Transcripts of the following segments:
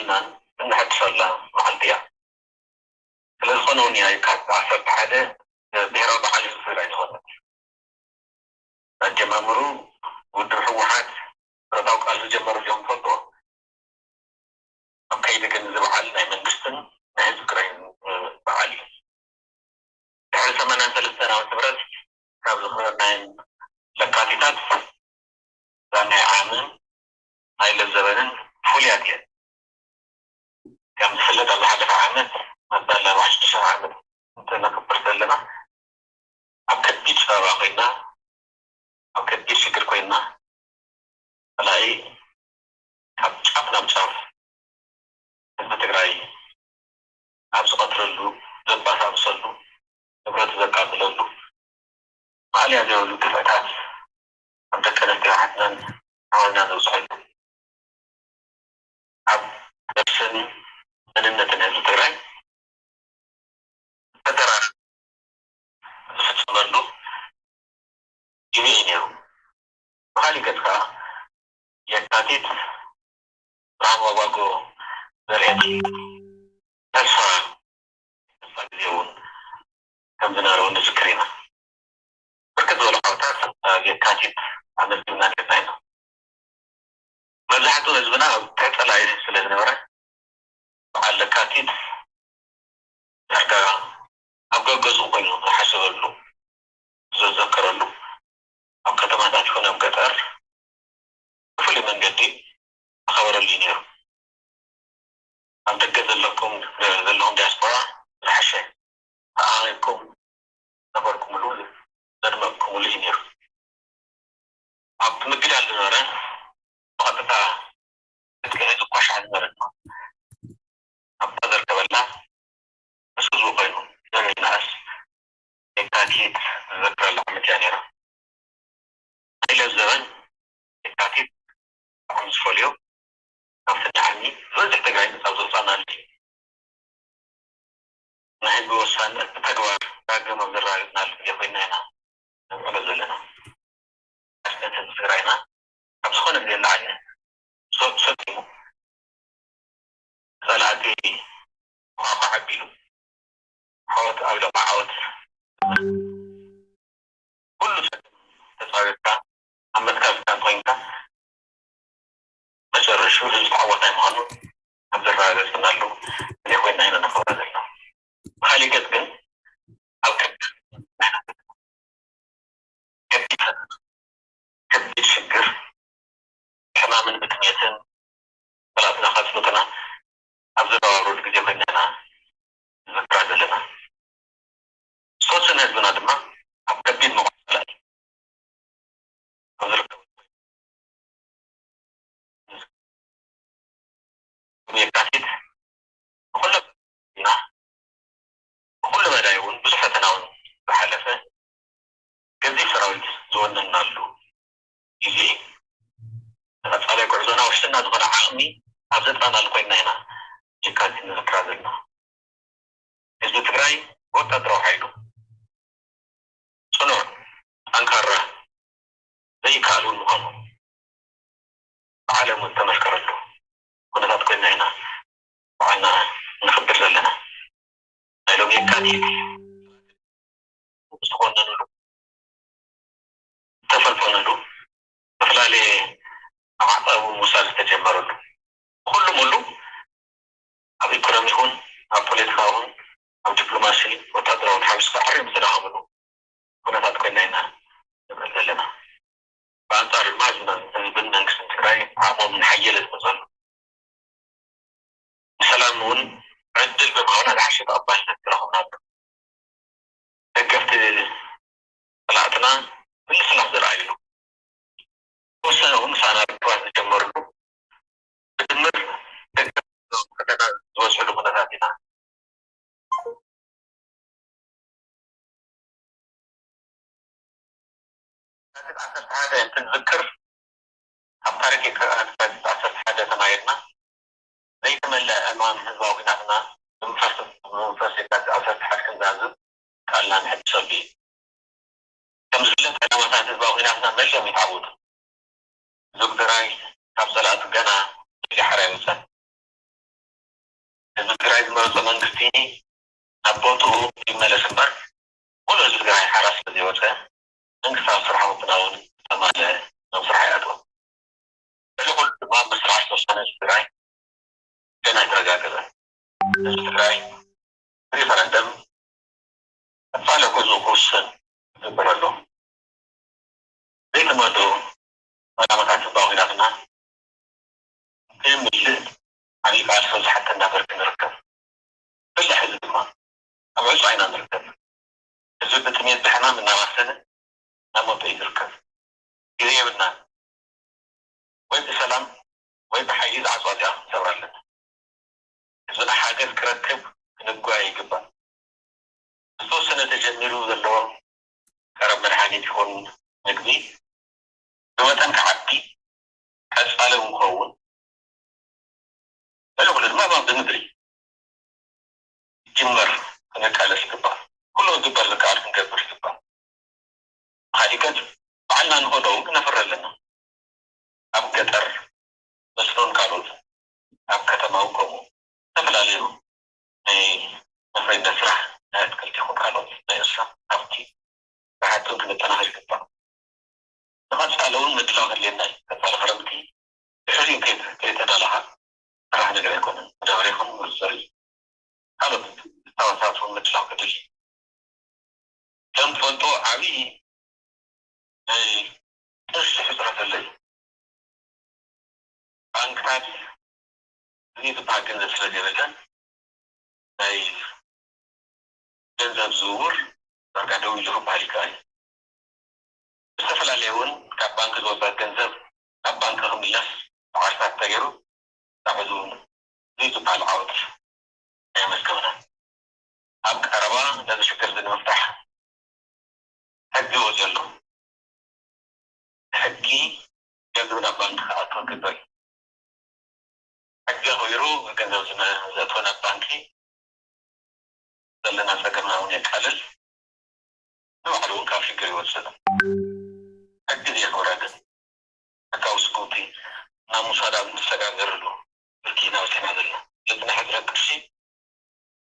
እናን እንሕድሰላ መዓልቲ እያ። ስለ ዝኾነ እውን እያ የካቲት ዓሰርተ ሓደ ብሔራዊ በዓል ህዝቢ ትግራይ ዝኾነት። ኣጀማምሩ ውድብ ህወሓት ብረታዊ ቃልሲ ዝጀመሩ እዮም ትፈልጥዎ። ኣብ ከይዲ ግን እዚ በዓል ናይ መንግስትን ናይ ህዝቢ ትግራይን በዓል እዩ። ድሕሪ ሰማንያን ሰለስተን ዓመተ ምህረት ካብ ዝኽበርናየን ለካቲታት እዛ ናይ ዓምን ናይ ለዘበንን ፍሉያት እየን። ከም ዝፍለጥ ኣብ ዝሓለፈ ዓመት መበል ኣርባዕተ ሽዱሽተ ዓመት እንተነክብር ዘለና ኣብ ከቢድ ፀበባ ኮይና ኣብ ከቢድ ሽግር ኮይና ላኢ ካብ ጫፍ ናብ ጫፍ ህዝቢ ትግራይ ኣብ ዝቐትለሉ ዘባሳብሰሉ ንብረት ዘቃፅለሉ ማእለያ ዘይብሉ ግፍዕታት ኣብ ደቂ ኣንስትዮ ኣሓትናን ኣሕዋትናን ዘብፅሐሉ ኣብ ነብስን መንነትን ህዝቢ ትግራይ ፈጠራ ዝፍፀመሉ ግዜ እዩ ነይሩ። ብካሊእ ገፅ ከዓ የካቲት ብርሃን ዋጓጎ ዘርእየና ተስፋ ተስፋ ግዜ እውን ከም ዝነበረ እውን ንዝክር ኢና። ብርክት ዝበሉ ዓወታት ኣብ የካቲት ኣመዝጊብና ነርና ኢና። መብዛሕትኡ ህዝብና ኣብ ትሕቲ ጸላኢ ስለ ዝነበረ በዓል ለካቲት ዳርጋ ኣብ ገገዝኡ ኮይኑ ዝሓሰበሉ ዝዘከረሉ ኣብ ከተማታት ይኹን ኣብ ገጠር ብፍሉይ መንገዲ ኣኸበረሉ እዩ ነይሩ። ኣብ ደገ ዘለኩም ዘለኹም ዲያስፖራ ዝሓሸ ተኣኻኺብኩም ነበርኩምሉ ዘድመቕኩምሉ እዩ ነይሩ። ኣብ ምግዳል ዝነበረ ብቐጥታ ክትግሀ ዝኳሻሕ ዝነበረ ድማ ኣብታ ዘርከበላ ምስ ህዝቡ ኮይኑ ዘሚናስ የካቲት ዝዘክረላ ዓመት እያ ነይራ። ናይለ ዘበን የካቲት ብጣዕሚ ዝፈልዮ ካብቲ ንዓኒ ዝበዝሕ ትግራይ ነፃ ዝወፃናሉ እዩ። ናይ ህዝቢ ወሳንነት ብተግባር ዳግም ኣብ ዘረጋገፅናሉ ግዜ ኮይና ኢና ነብዕሎ ዘለና። ሓድነት ህዝቢ ትግራይና ካብ ዝኾነ ግዜ ንላዕሊ ሰ- ሰጢሙ ጸላእቲ ኳዕኳዕ ኣቢሉ ዓወት ኣብ ልዕሊ ዓወት ኩሉ ሰብ ተጻዊርካ ኣብ መትከልካ እንተኮይንካ መጨረሽኡ ህዝቢ ተዓዋታይ ምዃኑ ኣብ ዘረጋገጽናሉ ግዜ ኮይና ኢና ነኽብሮ ዘለና። ብኻሊእ ገጽ ግን ኣብ ከቢድ ከቢድ ከቢድ ሽግር ሕማምን ብጥሜትን ጸላእትና ከጽንቱና ኣብ ዘረባብሩሉ ግዜ ኮይና ኢና ንዝክራ ዘለና። ዝተወሰነ ህዝብና ድማ ኣብ ከቢድ መቑሰል ኣብ ዝርከብ የካቲት ብኩሉ ኢና ብኩሉ መዳይ እውን ብዙሕ ፈተና እውን ዝሓለፈ ገዚፍ ሰራዊት ዝወነናሉ ግዜ እዩ። ንቐፃላይ ጉዕዞና ውሕስና ዝኾነ ዓቕሚ ኣብ ዘጥረናሉ ኮይና ኢና የካቲት ንዝክራ ዘለና። ህዝቢ ትግራይ ወታደራዊ ሓይሉ ፅኑዕ፣ ጠንካራ፣ ዘይከኣል እውን ምዃኑ ብዓለም እውን ዝተመስከረሉ ኩነታት ኮይና ኢና በዓልና ነኽብር ዘለና። ናይ ሎሚ የካቲት ዝተኾነኑሉ ዝተፈልፈሉሉ ዝተፈላለየ ማዕቐብ ምውሳድ ዝተጀመረሉ ኩሉ ሙሉ ኣብ ኢኮኖሚ ይኹን ኣብ ፖለቲካ ይኹን ኣብ ዲፕሎማሲ ወታደራውን ሓዊስካ ዓርዮም ዝተዳኸምሉ ኩነታት ኮይና ኢና ንብል ዘለና። ብኣንጻሩ ድማ ህዝብን መንግስትን ትግራይ ዓቕሞም እናሓየለ ዝመፀሉ ንሰላም እውን ዕድል ብምሃብና ዝሓሸ ተቐባልነት ዝረኸብናሉ ደገፍቲ ጸላእትና ምልስላስ ዝረኣይሉ ተወሰነ እውን ምሳና ርክባት ዝጀመርሉ ብድምር ደገፍቲ ፈተና ዝበዝሕሉ ኩነታት ኢና። ዓሰርተ ሓደ እንትንዝክር ኣብ ታሪክ የካቲት ዓሰርተ ሓደ ተማሂርና ዘይተመለአ ዕማም ህዝባዊ ናትና ብመንፈስ ብመንፈስ የካቲት ዓሰርተ ሓደ ክንዛዝም ቃልና ንሕድሰሉ እዩ። ከም ዝፍለጥ ዕላማታት ህዝባዊ ናትና መሊኦም ይተዓወቱ። ህዝቢ ትግራይ ካብ ጸላእቱ ገና ብዘይ ሓራ ይወፀን። ኣብ ቦትኡ ይመለስ እምበር፣ ሙሉእ ህዝቢ ትግራይ ሓራ ስለ ዘይወፀ፣ መንግስታዊ ስራሕ ምፍናውን ዝተማልአ ናብ ስራሕ ይኣትዎ። እዚ ኩሉ ድማ ምስራሕ ዝተወሰነ ህዝቢ ትግራይ ገና ኣይተረጋገፀን። ህዝቢ ትግራይ ብሪፈረንደም ክፋለ ገዝኡ ክውስን ይግበር ኣሎ። ዘይተመልኡ ዕላማታት ህዝባዊ ኲናትና ከየምልእ ዓብዪ ቃልሲ ከም ዝሓተና በርኪ ንርከብ። ብፍላይ ሕዚ ድማ ኣብ ዕፅዋ ኢና ንርከብ። ህዝቢ ብጥሜት ብሕማም እናማሰነ ናብ ሞት እዩ ዝርከብ። ግዜ የብልናን። ወይ ብሰላም ወይ ብሓይሊ ዝዓፅዋ እዚኣ ክንሰብራ ኣለና። ህዝብና ሓገዝ ክረክብ ክንጓየ ይግባእ። ዝተወሰነ ተጀሚሩ ዘሎ ቀረብ መድሓኒት ይኹን ምግቢ ብመጠን ክዓቢ ቀፃሊ እውን ክኸውን፣ በዚ ኩሉ ድማ ብምድሪ ይጅመር፣ ክነቃለስ ይግባእ። ኩሉ ክግበር ዝከኣል ክንገብር ይግባእ። ብኻሊእ ገፅ ባዕልና ንኸዶ እውን ክነፍሪ ኣለና። ኣብ ገጠር መስኖን ካልኦትን፣ ኣብ ከተማ እውን ከምኡ ዝተፈላለዩ ናይ መፍረይነት ስራሕ፣ ናይ ኣትክልቲ ይኹን ካልኦት ናይ እንስሳ ሃፍቲ ብሓቂ ክነጠናኽር ይግባእ። ንቐፃሊ እውን ምድላው ከድልየና እዩ። ቀፃሊ ክረምቲ ብሕዚ ከይተ- ከይተዳለኻ ስራሕ ነገር ኣይኮነን። መዳበርያ ይኹን ሩዝ ዘርኢ ካልኦት እታወታት እውን ምድላው ከድሊ እዩ። ከም ትፈልጦ ዓብዪ ናይ ቅርሺ ሕፅረት ኣሎ እዩ። ባንክታት እዚ ዝበሃል ገንዘብ ስለ ዘይብለን ናይ ገንዘብ ዝውውር ዳርጋ ደው ኢሉ ክበሃል ይከኣል እዩ። ብዝተፈላለየ እውን ካብ ባንኪ ዝወፀ ገንዘብ ናብ ባንኪ ክምለስ ፃዕርታት ተገይሩ ካብ ሕዚ እውን እዚ ዝበሃል ዓወት ኣየመዝገበናን። ኣብ ቀረባ ነዚ ሽግር እዚ ንምፍታሕ ሕጊ ወፂኡ ኣሎ። ሕጊ ገንዘብ ናብ ባንኪ ክኣቱ ክግበር እዩ። ሕጊ ኣኽቢሩ ገንዘብ ዝመ- ዘእትወ ናብ ባንኪ ዘለና ፀገምና እውን የቃልል፣ ንባዕሉ እውን ካብ ሽግር ይወፅእ። ሕጊ ዘየኽብረ ግን ሕጋዊ ስጉምቲ ናብ ምውሳድ ኣብ እንሰጋገረሉ ብርኪ ኢና በፂሕና ዘለና። እዚ ናይ ሕፅረት ቅርሺ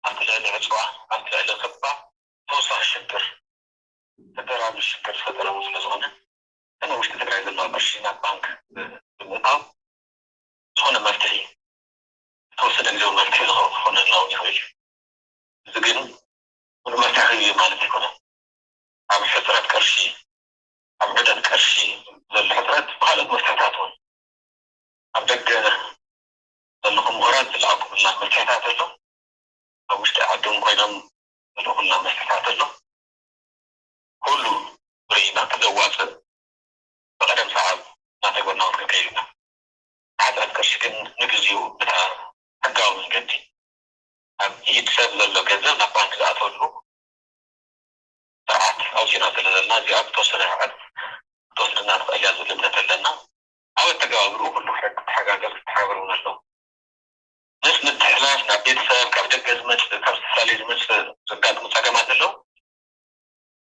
ኣብቲ ልዕሊ ዕፅዋ፣ ኣብቲ ልዕሊ ክባ ተወሳኺ ሽግር፣ ተደራቢ ሽግር ዝፈጠረ እውን ስለ ዝኾነ፣ እነ ውሽጢ ትግራይ ዘለዋ ቅርሺ ናብ ባንክ ብምእታው ዝኾነ መፍትሒ፣ ዝተወሰነ ግዜዊ መፍትሒ ዝኸውን ክኾነልና እውን ይኽእል እዩ። እዚ ግን ሙሉእ መፍትሒ እዩ ማለት ኣይኮነን። ኣብ ሕፅረት ቅርሺ፣ ኣብ ዑደት ቅርሺ ዘሎ ሕፅረት ብካልኦት መፍትሕታት እውን ኣብ ደገ ዘለኹም ምሁራት ዝለኣኹምልና መፍትሕታት ኣሎ። ኣብ ውሽጢ ዓዲ እውን ኮይኖም ዝልእኹልና መፍትሕታት ኣሎ። ኩሉ ርኢና ክዘዋፅእ ብቐደም ሰዓብ እናተግበርና እውን ክንከይድ ኢና። ሕፅረት ቅርሺ ግን ንግዚኡ ብታ ሕጋዊ መንገዲ ኣብ ኢድ ሰብ ዘሎ ገንዘብ ናብ ባንክ ዝኣተወሉ ስርዓት ኣውፂእና ስለ ዘለና እዚኣ ብተወሰነ ርሕቀት ክትወስደና ትኽእል እያ ዝብል እምነት ኣለና። ኣብ ኣተገባብርኡ ኩሉ ክሕግ ክተሓጋገዝ ክተሓባበር እውን ኣለዎ። ምስ ምትሕልላፍ ናብ ቤተሰብ ካብ ደገ ዝመፅእ ካብ ዝተፈላለየ ዝመፅእ ዘጋጥሙ ፀገማት ኣለዉ።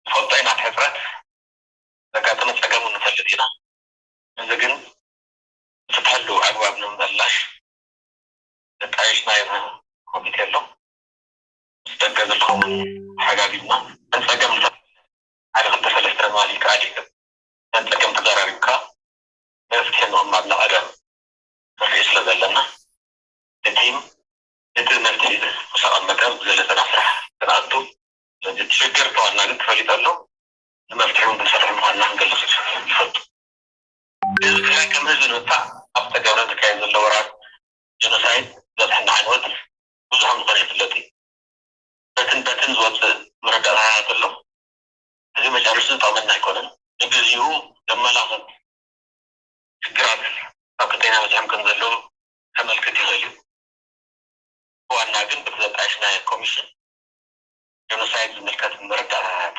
ንፈልጦ ኢና እቲ ሕፅረት ዘጋጠመ ፀገም እውን ንፈልጥ ኢና። እዚ ግን ዝፍትሐሉ ኣግባብ ንምምላሽ ዘጣየሽናዮ ኮሚቴ ኣሎ። ምስ ደገ ዘለኹም ተሓጋጊዝና ንፀገም ሓደ ክልተ ሰለስተ ማለት ይከኣል እዩ። ነን ፀገም ተዘራሪብካ መፍትሒ ምቕማጥ ንቐደም ንርኢ ስለ ዘለና እቲ እቲ መፍትሒ ምስ ኣቐመጠ ብዝበለፀ ናብ ስራሕ ክንኣቱ። ስለዚ እቲ ሽግር ተዋና ግን ተፈሊጡ ኣሎ። ንመፍትሒ እውን ክንሰርሕ ምዃንና ክንገልፅ ይፈቱ። ህዝቢ ትግራይ ከም ህዝቢ ንምጥፋእ ኣብ ፀገምና ዝካየድ ዘሎ ወራር ጀኖሳይድ ዝበፅሐና ዕንወት ብዙሕ ከም ዝኾነ ይፍለጥ እዩ። በትን በትን ዝወፅእ መረዳእታታት ኣሎ። እዚ መጨረሽቲ ዝጠቕመና ኣይኮነን። ንግዚኡ ዘመላኽት ሽግራት ኣብ ክንደይና በፂሖም ከም ዘለዉ ከመልክት ይኽእል እዩ። ብዋና ግን በቲ ዘጣየሽናዮ ኮሚሽን ጀኖሳይድ ዝምልከት መረዳእታታት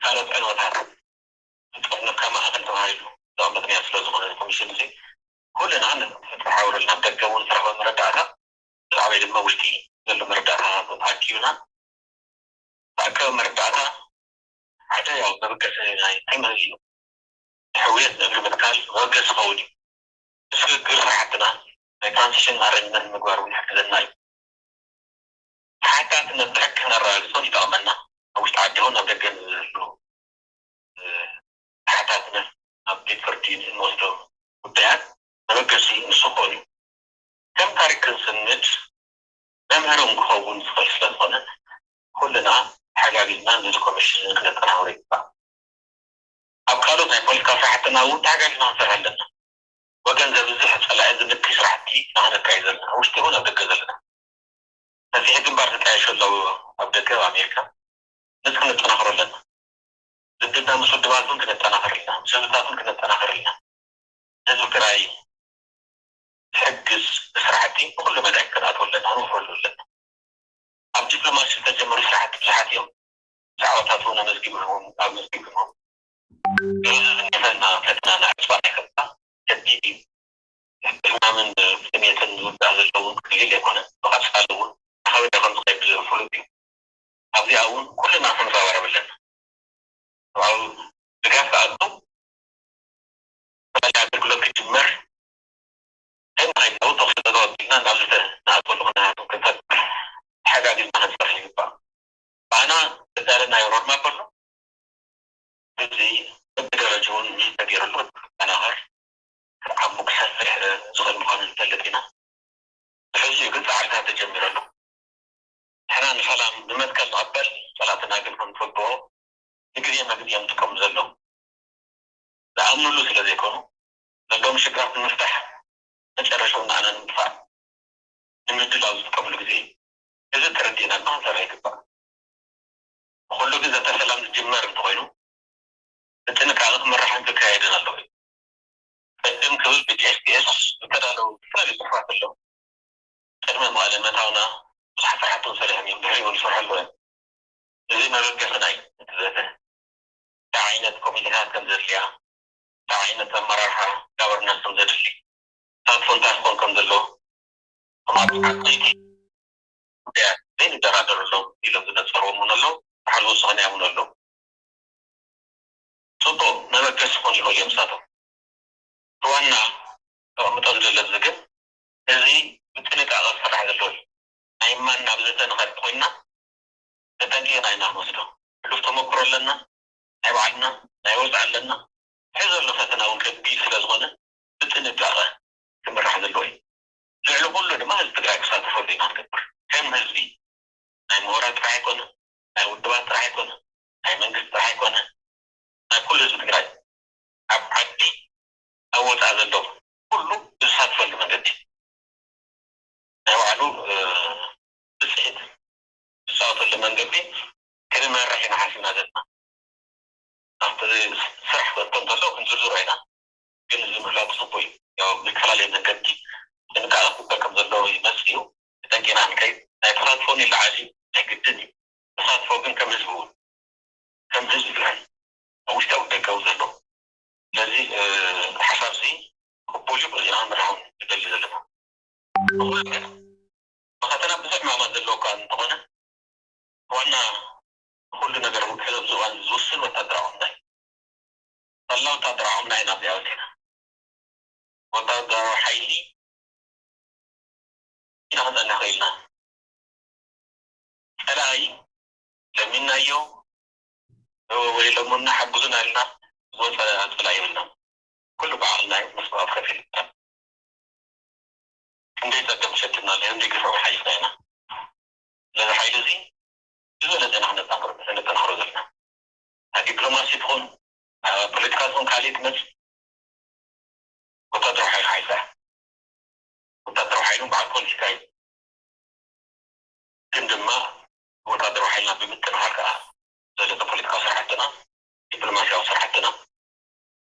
ካልኦት ዕንወታት ዝጠርነፍካ ማእኸል ተባሂሉ ዘቐመጥናዮ ስለ ዝኾነ ኮሚሽን እዚ ኩልና ንፍትሓውረል ናብ ደገ እውን ዝረኸበ መረዳእታ ብዛዕባይ ድማ ውሽጢ ዘሎ መረዳእታ ኣኪብና ተኣከበ መረዳእታ ሓደ ያው መበገሲ ናይ ትምህርቲ እዩ። ሕውየት እግሪ ምትካል መበገሲ ኸውን እዩ። ንስግግር ስራሕትና ናይ ትራንዚሽን ኣረንጅመንት ምግባር እውን ይሕግዘና እዩ። ተሓታትነት ብሕጊ ክነረጋግጾን ይጠቕመና። ኣብ ውሽጢ ዓዲ ይኹን ኣብ ደገ ንዝህሉ ተሓታትነት ኣብ ቤት ፍርዲ እንወስዶ ጉዳያት መበገሲ ንሱ ኮይኑ ከም ታሪክ ክንስንድ መምህር እውን ክኸውን ዝኽእል ስለዝኾነ ኩልና ተሓጋጊዝና ነዚ ኮሚሽን ክነጠናኽሮ ይግባእ። ኣብ ካልኦት ናይ ፖለቲካ ስራሕትና እውን ተሓጋጊዝና ክንሰርሕ ኣለና። ወገን ዘብዝሕ ጸላኢ ዝንክይ ስራሕቲ ኢና ክነካይድ ዘለና ውሽጢ ይኹን ኣብ ደገ ዘለና ሰፊሕ ግንባር ተጣየሹ ኣለዉ ኣብ ደገ ኣብ ኣሜሪካ። ነዚ ክነጠናኽሮ ኣለና። ዝምድና ምስ ውድባት እውን ክነጠናኽር ኣለና፣ ምስ ህዝብታት እውን ክነጠናኽር ኣለና። ህዝቢ ትግራይ ዝሕግዝ ስራሕቲ ብኩሉ መዳይ ክንኣትዎ ኣለና፣ ክንውፍረሉ ኣለና። ኣብ ዲፕሎማሲ ዝተጀመሩ ስራሕቲ ብዙሓት እዮም። ብዛዕባታት እውን ኣመዝጊብዎም ኣመዝጊብዎም ዝፈና ፈትና ንዕፅባ ናይ ከብታ ከቢድ እዩ። ብሕማምን ብጥሜትን ዝውዳእ ዘለውን ክልል ኣይኮነን። ብቐፃሊ እውን ናኸበደ ከም ዝኸይድ ፍሉጥ እዩ። ኣብዚኣ እውን ኩልና ክንረባረብ ኣለና። ሰብኣዊ ድጋፍ ክኣቱ፣ ዝተፈላለዩ ኣገልግሎት ክጅመር፣ ከይንኸይድ ተኹሲ ተተወኪልና ናብ ዝተናእተሉ ኩነታት ክንፈጥር ተሓጋጊዝና ክንሰርሕ ይግባእ። ብኣና ዝተዳለናዮ ሮድማፕ ኣሎ። እዚ በብደረጅኡ ንግልተ ገይሩ ኣሎ። ክጠናኸር፣ ክዓሙ፣ ክሰፍሕ ዝኽእል ምዃኑ ንፈልጥ ኢና። ብሕጂ ግን ጻዕርታት ተጀሚሩ ኣሎ። ንሕና ንሰላም ብመትከል ንቐበል፣ ጸላእትና ግን ከም ትፈልጥዎ ንግዜ መግዜ እዮም ዝጥቀሙ ዘለዉ። ዝኣምኑሉ ስለ ዘይኮኑ ዘለዎም ሽግራት ንምፍታሕ መጨረሻኡ ንኣና ንምጥፋእ ንምድላው ዝጥቀምሉ ግዜ እዩ። እዚ ተረዲእና ድማ ክንሰርሕ ይግባእ። ኩሉ ግዜ ዘተ ሰላም ዝጅመር እንተኾይኑ ብጥንቃቐ ክምራሕን ክካየድን ኣለዎ እዩ። ቅድም ክብል ብጂ ኤስ ቲ ኤስ ዝተዳለዉ ዝተፈላለዩ ጽሑፋት ኣለዉ። ቅድሚ መቐለ ምእታውና ብዙሓት ስራሕቲ ተሰሪሖም እዮም፣ ድሕሪኡ እውን ይሰርሑ ኣለዉ እዮም። እዚ መበገስና እዩ እቲ ዘተ። እንታይ ዓይነት ኮሚቴታት ከም ዘድልያ፣ እንታይ ዓይነት ኣመራርሓ ጋቨርናንስ ከም ዘድሊ፣ ተሳትፎ እንታይ ክኾን ከም ዘለዎ፣ ከም ዓበይቲ ጉዳያት ዘይንደራደረሎም ኢሎም ዝነጸርዎም እውን ኣለዉ፣ ዝሓልዎ ዝሰኸነ እውን ኣለዉ። ጽቡቕ መበገሲ ክኾኑ ይኽእሉ እዮም ንሳቶም። እቲ ዋና ከቐምጦ ዝደሊ ግን እዚ ብጥንቃቐ ክስራሕ ዘለዎ እዩ። ናይ ማን ናብ ዘተ ንኸድ ኮይንና ተጠንቂቕና ኢና ክንወስዶ። ሕሉፍ ተመክሮ ኣለና፣ ናይ ባዕልና ናይ ወፃኢ ኣለና። ሕዚ ዘሎ ፈተና እውን ከቢድ ስለ ዝኾነ ብጥንቃቐ ክምራሕ ዘለዎ እዩ። ልዕሊ ኩሉ ድማ ህዝቢ ትግራይ ክሳተፈሉ ኢና ንገብር። ከም ህዝቢ ናይ ምሁራት ጥራሕ ኣይኮነ፣ ናይ ውድባት ጥራሕ ኣይኮነ፣ ናይ መንግስቲ ጥራሕ ኣይኮነ፣ ናይ ኩሉ ህዝቢ ትግራይ ኣብ ዓዲ ኣብ ወፃኢ ዘሎ ኩሉ ዝሳትፈሉ መንገዲ ናይ ባዕሉ ብፅሒት ዝፃወተሉ መንገዲ ክንመርሕ ኢና ሓሲብና ዘለና። ኣብቲ ስራሕ ክእቶ እንተሎ ክንዝርዝሮ ኢና። ግን እዚ ምህላው ፅቡቅ እዩ። ያው ብዝተፈላለየ መንገዲ ጥንቃቐ ክግበር ከም ዘለዎ ይመስል እዩ። ብጠንቂና ንከይድ ናይ ተሳትፎ ንላዓሊ ናይ ግድን እዩ። ተሳትፎ ግን ከም ህዝቢ እውን ከም ህዝቢ ትግራይ ኣብ ውሽጣዊ ደጋዊ ዘሎ ስለዚ ሓሳብ እዚ ቅቡል እዩ። በዚና ክንምራሕ እውን ንደሊ ዘለና ንኩሉ ነገር መኸተና ብዙሕ ማማት ዘለዎ እኳ እንተኾነ ዋና ንኩሉ ነገር ሕዚ ኣብዚ እዋን ዝውስን ወታደራዊ ዓቕምና እዩ። ሳላ ወታደራዊ ዓቕምና ኢና ኣብዚኣ በፂሕና። ወታደራዊ ሓይሊ ኢና ክንፀንሕ ክኢልና። ፀላኢ ለሚናዮ ወይ ለሙና ሓግዙና ኢልና ዝወፀ ፀላኢ የብልና። ኩሉ ባዕልና እዩ መስዋእቲ ከፊልና። ክንደይ ፀገም ተሸኪምና ኣለና፣ ክንደይ ግፍዒ ሓሊፍና ኢና። ስለዚ ሓይሊ እዚ ዝበለፀ ኢና ክነጠናኽሮ ዘለና። ኣብ ዲፕሎማሲ ትኹን ኣብ ፖለቲካ ትኹን ካልእ ትመፅእ ወታደራዊ ሓይሊ ሓይልካ እዩ። ወታደራዊ ሓይሊ በዓል ፖለቲካ እዩ። ግን ድማ ወታደራዊ ሓይልና ብምጥንኻር ከዓ ዘለተ ፖለቲካዊ ስራሕትና፣ ዲፕሎማሲያዊ ስራሕትና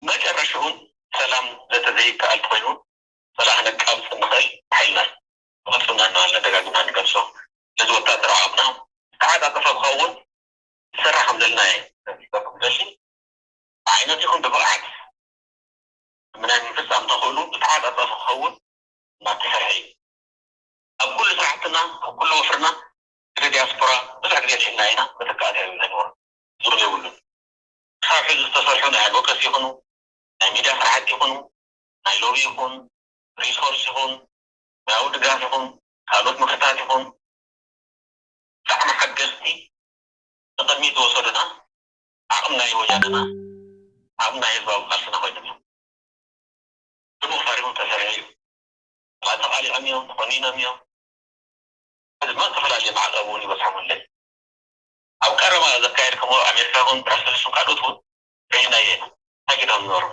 መጨረሽኡ እውን ሰላም ዘተዘይከኣል ኮይኑ ሰላም ነቃብፅ እንኽእል ሓይልና እዩ። ብቕልፅምና እናበልና ደጋግምና ንገልፆ። ስለዚ ወታደራዊ ዓቕምና ዝተዓፃፀፈ ክኸውን ዝሰራ ከም ዘለና እየ ዘፊ ዘፊ ደሊ ብዓይነት ይኹን ብብቕዓት ምናይ ምፍፃም ተኽእሉ ዝተሓፃፀፈ ክኸውን እናተሰርሐ እዩ። ኣብ ኩሉ ስራሕትና ኣብ ኩሉ ወፍርና ግደ ዲያስፖራ ብዙሕ ግዜ ድሒና ኢና መተካእታ እዩ ዘንወር ዙር የብሉን። ክሳብ ሕዚ ዝተሰርሑ ናይ ኣድቮካሲ ይኹኑ ናይ ሚድያ ስራሕቲ ይኹኑ ናይ ሎቢ ይኹን ሪሶርስ ይኹን ሙያዊ ድጋፍ ይኹን ካልኦት ምክርታት ይኹን ብጣዕሚ ሓገዝቲ ንቕድሚት ዝወሰዱና ዓቕሚ ናይ ወያነና ዓቕሚ ናይ ህዝባዊ ቃልስና ኮይኖም እዮም። ድሙቕ ታሪኹም ተሰሪዑ እዩ። ተቓሊዖም እዮም፣ ተኾኒኖም እዮም። ድማ ዝተፈላለየ ማዕቐብ እውን ይበፅሖም ኣለዩ። ኣብ ቀረባ ዘካየድኩሞ ኣሜሪካ ይኹን ብራሰልስ ይኹን ካልኦት እውን ርኢናዮ ኢና። እንታይ ጌሮም ነበሩ?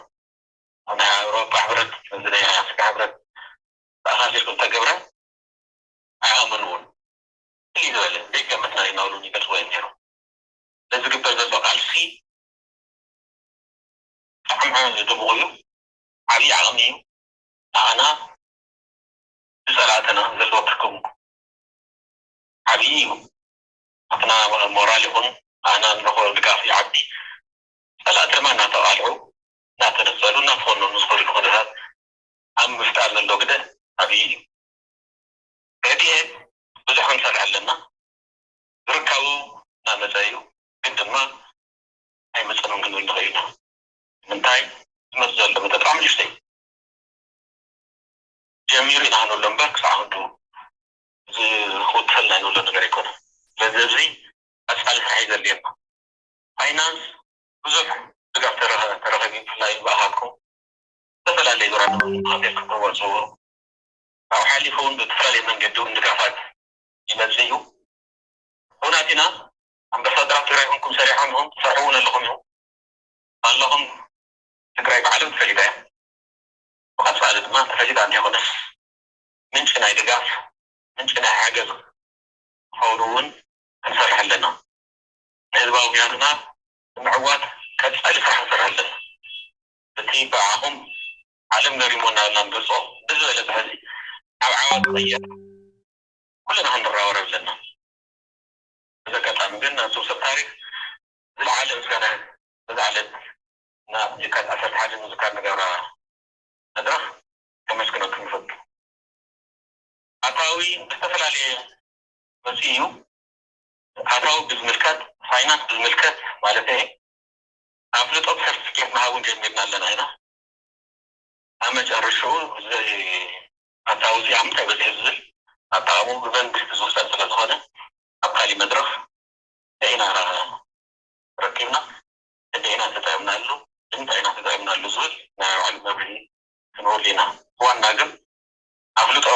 ኣብ ናይ ኣውሮፓ ሕብረት፣ እዚ ናይ ኣፍሪካ ሕብረት ተኣሳሲርኩም ተገብረ ኣይኣመንዎን። ፍልይ ዝበለ ዘይገመትና እዩ እናበሉ ይገልፅዎ እዮም ነይሮም። ለዝግበር ዘሎ ቃልሲ ብጣዕሚ ድሙቕ እዩ። ዓብዪ ዓቕሚ እዩ። ንኣና ብፀላእትና ዘለዎ ትርጉም ዓብዪ እዩ። ኣትና ሞራል ይኹን ኣና ንረኽቦ ድጋፍ ይዓቢ። ፀላእቲ ድማ እናተቓልዑ እናተነፀሉ እናተኾነኑ ዝኸድሉ ኩነታት ኣብ ምፍጣር ዘሎ ግደ ዓብዪ እዩ። ረድኤት ብዙሕ ክንሰርሕ ኣለና። ዝርካቡ እናመፀ እዩ፣ ግን ድማ ኣይመፀኑን ክንብል ንኽእል ኢና። ንምንታይ ዝመፅ ዘሎ መጠን ብጣዕሚ ንእሽተይ ጀሚሩ ኢና ክንብሎ እምበር ክሳዕ ክንዱ ዝኽውተልና ንብሎ ነገር ኣይኮነን። ስለዚ እዚ ቀፃሊ ስራሕ እዩ ዘድልየና። ፋይናንስ ብዙሕ ድጋፍ ተረኸ- ተረኸቢ ብፍላይ ብኣኻትኩም ዝተፈላለየ ዙራ ንምኻት ክትወፅዎ ካብኡ ሓሊፉ እውን ብዝተፈላለየ መንገዲ እውን ድጋፋት ይመፅእ እዩ። ኩናት ኢና ኣምባሳደራት ትግራይ ኮንኩም ሰሪሖም ኢኹም ትሰርሕውን ኣለኹም ኢኹም ኣለኹም። ትግራይ ብዓለም ተፈሊጣ እያ። ብቐፃሊ ድማ ተፈሊጣ እንተይኮነስ ምንጪ ናይ ድጋፍ ምንጪ ናይ ሓገዝ ክኸውን እውን ክንሰርሕ ኣለና። ንህዝባዊ ውያንና ንምዕዋት ቀፃሊ ስራሕ ክንሰርሕ ኣለና። እቲ ብኣኹም ዓለም ገሪሞና ልና ንገልፆ ብዝበለፀ ሕዚ ናብ ዓወት ክቕየር ኩልና ክንረባረብ ኣለና። በዚ ኣጋጣሚ ግን ናብቶም ሰብ ታሪክ ዝለዓለ ምስጋና በዛ ዕለት ናብ ጀካት ዓሰርተ ሓደ ምዝካር ንገብራ መድረኽ ከመስግነኩም ንፈቱ። ኣታዊ ብዝተፈላለየ መፅኡ እዩ። ኣታዊ ብዝምልከት ፋይናንስ ብዝምልከት ማለት እየ ኣፍልጦ ብሰርቲፊኬት ምሃብ እውን ጀሚርና ኣለና ኢና። ኣብ መጨረሽኡ እዚ ኣታዊ እዚ ኣብ ምንታይ በፂሑ ዝብል ኣጠቓቕምኡ ብመንግስቲ ዝውሰን ስለ ዝኾነ ኣብ ካሊእ መድረኽ እንታይ ኢና ረኪብና እንታይ ኢና ተጠቒምናሉ እንታይ ኢና ተጠቒምናሉ ዝብል ናይ ባዕሉ መብርሂ ክንህሉ ኢና። ዋና ግን ኣፍልጦ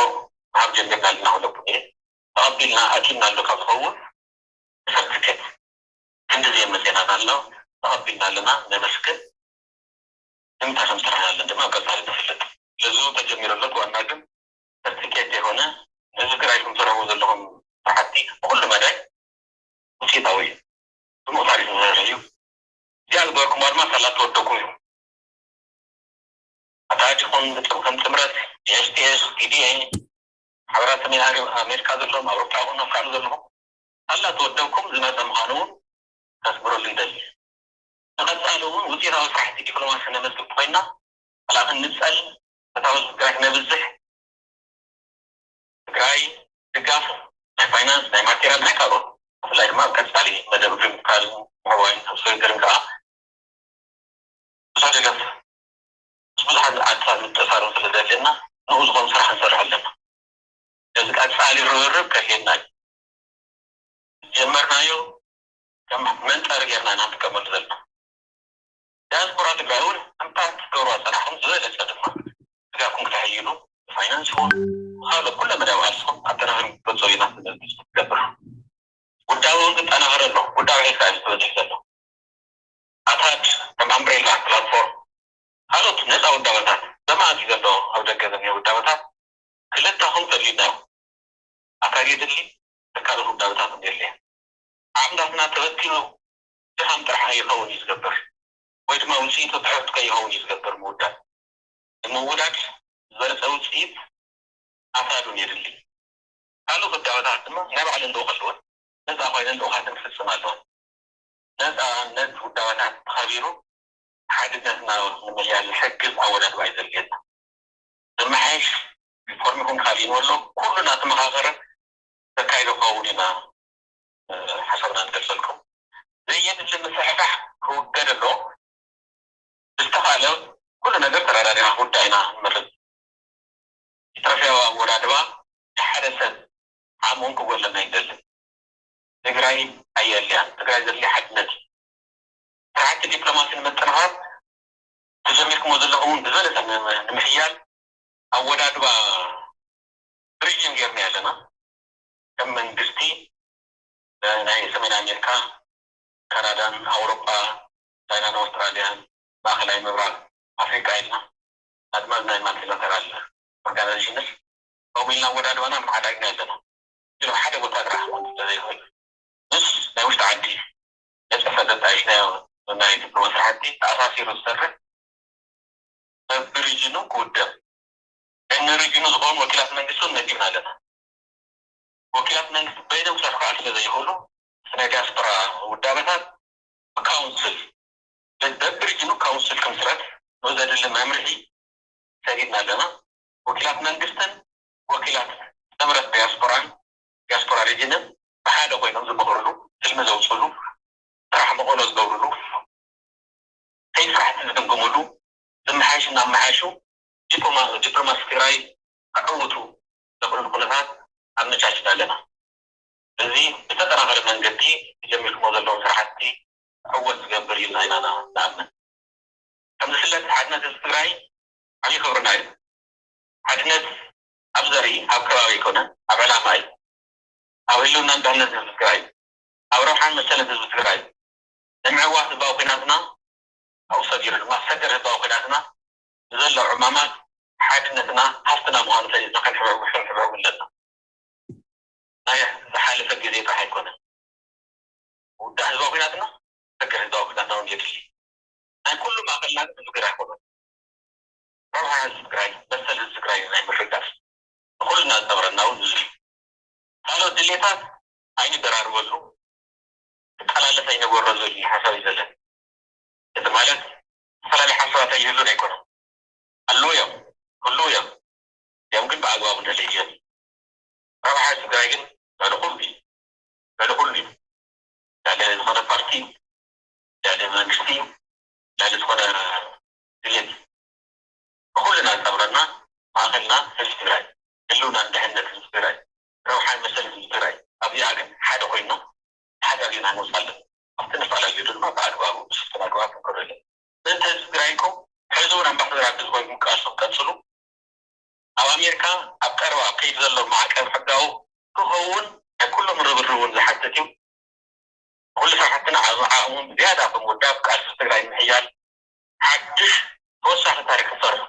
ምሃብ ጀሚርና ኣለና ክብለኩም እየ። ተቐቢልና ኣኪብና ኣሎ ካብ ዝኸውን ብሰርቲፊኬት ክንዲ ዘየመፅኤና ኣሎ ተቐቢልና ኣለና ነመስግን። ንምንታይ ከም ዝሰራሕናለን ድማ ኣብ ቀፃሊ ንፍለጥ። ለዙ ተጀሚሩ ኣሎ ዋና ግን ሰርቲፊኬት ዘይኮነ ነዚ ትግራይ ከም ትረኽቡ ዘለኹም ስራሕቲ ብኩሉ መዳይ ውፅኢታዊ እዩ። ድሙቕ ታሪክ ዝሰርሕ እዩ። እዚኣ ዝገበርኩማ ድማ ሳላ ተወደኩም እዩ። ኣታ ዲኹም ከም ጥምረት ኤስቲኤስ ዲዲኤ ማሕበራት ሰሜን ኣሜሪካ ዘለኹም ኣውሮፓ ይኹን ኣብ ካልእ ዘለኹም ሳላ ተወደብኩም ዝመፀ ምዃኑ እውን ከስምረሉ ይደሊ። ንቐፃሊ እውን ውፅኢታዊ ስራሕቲ ዲፕሎማሲ ነመዝግብ ኮይና ካልኣ ክንፀል ፈታዊ ትግራይ ክነብዝሕ ትግራይ ድጋፍ ናይ ፋይናንስ ናይ ማቴሪያል ናይ ካልኦት ብፍላይ ድማ ኣብ ቀፃሊ መደብ ሪምካል ምሕዋይን ኣብ ስግግርን ከዓ ብዙሕ ደገፍ ምስ ብዙሓት ዓድታት ምትእሳርን ስለ ዘድልየና ንኡ ዝኾኑ ስራሕ ክንሰርሕ ኣለና። ነዚ ቀፃሊ ርብርብ ከድልየና እዩ። ዝጀመርናዮ ከም መንጠሪ ጌርና ኢና ንጥቀመሉ ዘለና። ዲያስፖራ ትግራይ እውን ከምታ ትገብርዋ ዝፀናሕኩም ዝበለፀ ድማ ስጋኩም ክተሕይሉ ብፋይናንስ ይኹን ብካልኦ ኩለ መዳይ ባዕልስኹም ኣጠናኺርኩም ክትበፅሑ ኢና ትገብር። ውዳበ እውን ክጠናኸር ኣሎ። ውዳበ ሒዝካ እዩ ተበፂሑ ዘሎ። ኣታድ ከም ኣምብሬላ ፕላትፎርም ካልኦት ነፃ ውዳበታት ዘማእት እዩ ዘሎ ኣብ ደገ ዘኒሀ ውዳበታት ክልታኹም ተድልዩና እዩ። ኣካል የድሊ ተካልፍ ውዳበታት የድልየ ዓቕምታትና ተበቲኑ ድኻም ጥራሕ ኣይኸውን እዩ ዝገብር ወይ ድማ ውፅኢቱ ትሕት ከይኸውን እዩ ዝገብር ምውዳድ ንምውዳድ ዝበለፀ ውፅኢት ኣሳዱን የድሊ ካልኦት ውዳበታት ድማ ናይ ባዕለን ልኡኸት እውን ነፃ ኮይነን ልኡኻትን ክፍፅም ኣለወን ነፃነት ውዳበታት ተኸቢሩ ሓድነትና ንምሕያል ዝሕግዝ ኣወዳድባ እዩ ዘድልየና። ዝመሓየሽ ሪፎርም ይኹን ካልእ ይንበሎ ኩሉ እናተመኻኸረ ዘካይዶ ክኸውን ኢና ሓሳብና ንገልፀልኩም። ዘየድሊ ምስሕሓሕ ክውገድ ኣለዎ። ብዝተኻእለ ኩሉ ነገር ተረዳዲና ክውዳእ ኢና ንመርፅ። ኢትረፍያዊ ኣወዳድባ ናይ ሓደ ሰብ ዓቕሚ እውን ክጎለና ይደልን። ትግራይ ኣየድልያን። ትግራይ ዘድልያ ሓድነት እዩ። ስራሕቲ ዲፕሎማሲ ንምጥንኻር ተጀሚርኩሞ ዘለኹም እውን ብዝበለፀ ንምሕያል ኣወዳድባ ብሪጅን ጌርና ኣለና። ከም መንግስቲ ናይ ሰሜን ኣሜሪካ፣ ካናዳን፣ ኣውሮጳ፣ ቻይናን ኣውስትራልያን፣ ማእኸላይ ምብራቕ ኣፍሪቃ ኢልና ኣድማዝ ናይ ማልቲላተራል ኦርጋናይዜሽንስ ከምኡ ኢልና ኣወዳድባና ኣመሓዳሪና ኣለና። ኢሉ ሓደ ቦታ ጥራሕ ክኾን ስለዘይኽእል ምስ ናይ ውሽጢ ዓዲ ነፀፈ ዘጣይሽናዮ ናይ ዲፕሎማ ስራሕቲ ተኣሳሲሩ ዝሰርሕ በብሪጅኑ ክውደብ ንሪጅኑ ዝኾኑ ወኪላት መንግስቲ እውን መዲብና ኣለና። ወኪላት መንግስቲ በይኖም ክሰርሑ ከዓ ስለ ዘይኽእሉ ናይ ዲያስፖራ ውዳበታት ብካውንስል በብሪጅኑ ካውንስል ክምስረት ንዘድሊ መምርሒ ሰዲድና ኣለና። ወኪላት መንግስትን ወኪላት ጥምረት ዲያስፖራን ዲያስፖራ ሪጅንን ብሓደ ኮይኖም ዝመኽርሉ፣ ትልሚ ዘውፅሉ፣ ስራሕ መቐሎ ዝገብርሉ፣ ከይዲ ስራሕቲ ዝግምግምሉ፣ ዝመሓየሽ እናመሓየሹ ዲፕሎማ- ዲፕሎማሲ ትግራይ ከዕውቱ ዘኽእሉ ኩነታት ኣመቻችና ኣለና። እዚ ብተጠናኸረ መንገዲ ተጀሚርኩሞ ዘለዉ ስራሕቲ ዕወት ዝገብር እዩ ኢልና ኢና ንኣምን። ከም ዝፍለጥ ሓድነት ህዝቢ ትግራይ ዓብዪ ክብርና እዩ። ሓድነት ኣብ ዘርኢ ኣብ ከባቢ ኣይኮነን፣ ኣብ ዕላማ እዩ። ኣብ ህልውናን ድሕነት ህዝቢ ትግራይ፣ ኣብ ረብሓን መሰልን ህዝቢ ትግራይ ንምዕዋት ህዝባዊ ኩናትና ኣብኡ ሰጊሩ ድማ ሰገር ህዝባዊ ኩናትና ንዘሎ ዕማማት ሓድነትና ሃፍትና ምዃኑ ፈሊጥና ክንሕብሕብሕብሕብሕብ ኣለና። ናይ ዝሓለፈ ግዜ ጥራሕ ኣይኮነን። ውዳእ ህዝባዊ ኩናትና ሰገር ህዝባዊ ኩናትና እውን የድሊ። ናይ ኩሉ ማእኸልና ግን ህዝቢ ትግራይ ኣይኮነን። ረብሓ ህዝቢ ትግራይ መሰል ህዝቢ ትግራይ ናይ ምርጋፍ ንኩልና ዝጠቕረና እውን እዚ እዩ። ካልኦት ድሌታት ኣይንደራርበሉ፣ ክጠላለፍ ኣይንበሮ ዝብል ሓሳብ እዩ ዘለኒ። እዚ ማለት ዝተፈላለዩ ሓሳባት ኣይህሉን ኣይኮነን፣ ኣለዉ እዮም፣ ክህልዉ እዮም። እዮም ግን ብኣግባቡ እንተለይዮም ረብሓ ህዝቢ ትግራይ ግን ልዕሊ ኩሉ እዩ። ልዕሊ ኩሉ እዩ። ልዕሊ ዝኾነ ፓርቲ፣ ልዕሊ መንግስቲ፣ ልዕሊ ዝኾነ ድሌት ኩልና ዝጠቕረና ማእኸልና ህዝቢ ትግራይ፣ ህልውናን ድሕነት ህዝቢ ትግራይ፣ ረብሓን መሰልን ህዝቢ ትግራይ። ኣብዚኣ ግን ሓደ ኮይንና ተሓጋጊዝና ክንወፅእ ኣለና። ኣብቲ ንፈላለዩ ድማ ብኣግባቡ ብስልጡን ኣገባብ ክንከዶ ኣለና። ምእንቲ ህዝቢ ትግራይ እኮ ሕዚ እውን ኣምባሳደራት ህዝቢ ኮይንኩም ቃልስኹም ቀፅሉ። ኣብ ኣሜሪካ ኣብ ቀረባ ኣብ ከይዲ ዘሎ ማዕቀብ ሕጋዊ ክኸውን ናይ ኩሎም ርብርብ እውን ዝሓትት እዩ። ኩሉ ስራሕትና ኣብ ዓቕሙን ዝያዳ ብምውዳብ ቃልሲ ትግራይ ንምሕያል ሓድሽ ተወሳኺ ታሪክ ክሰርሑ።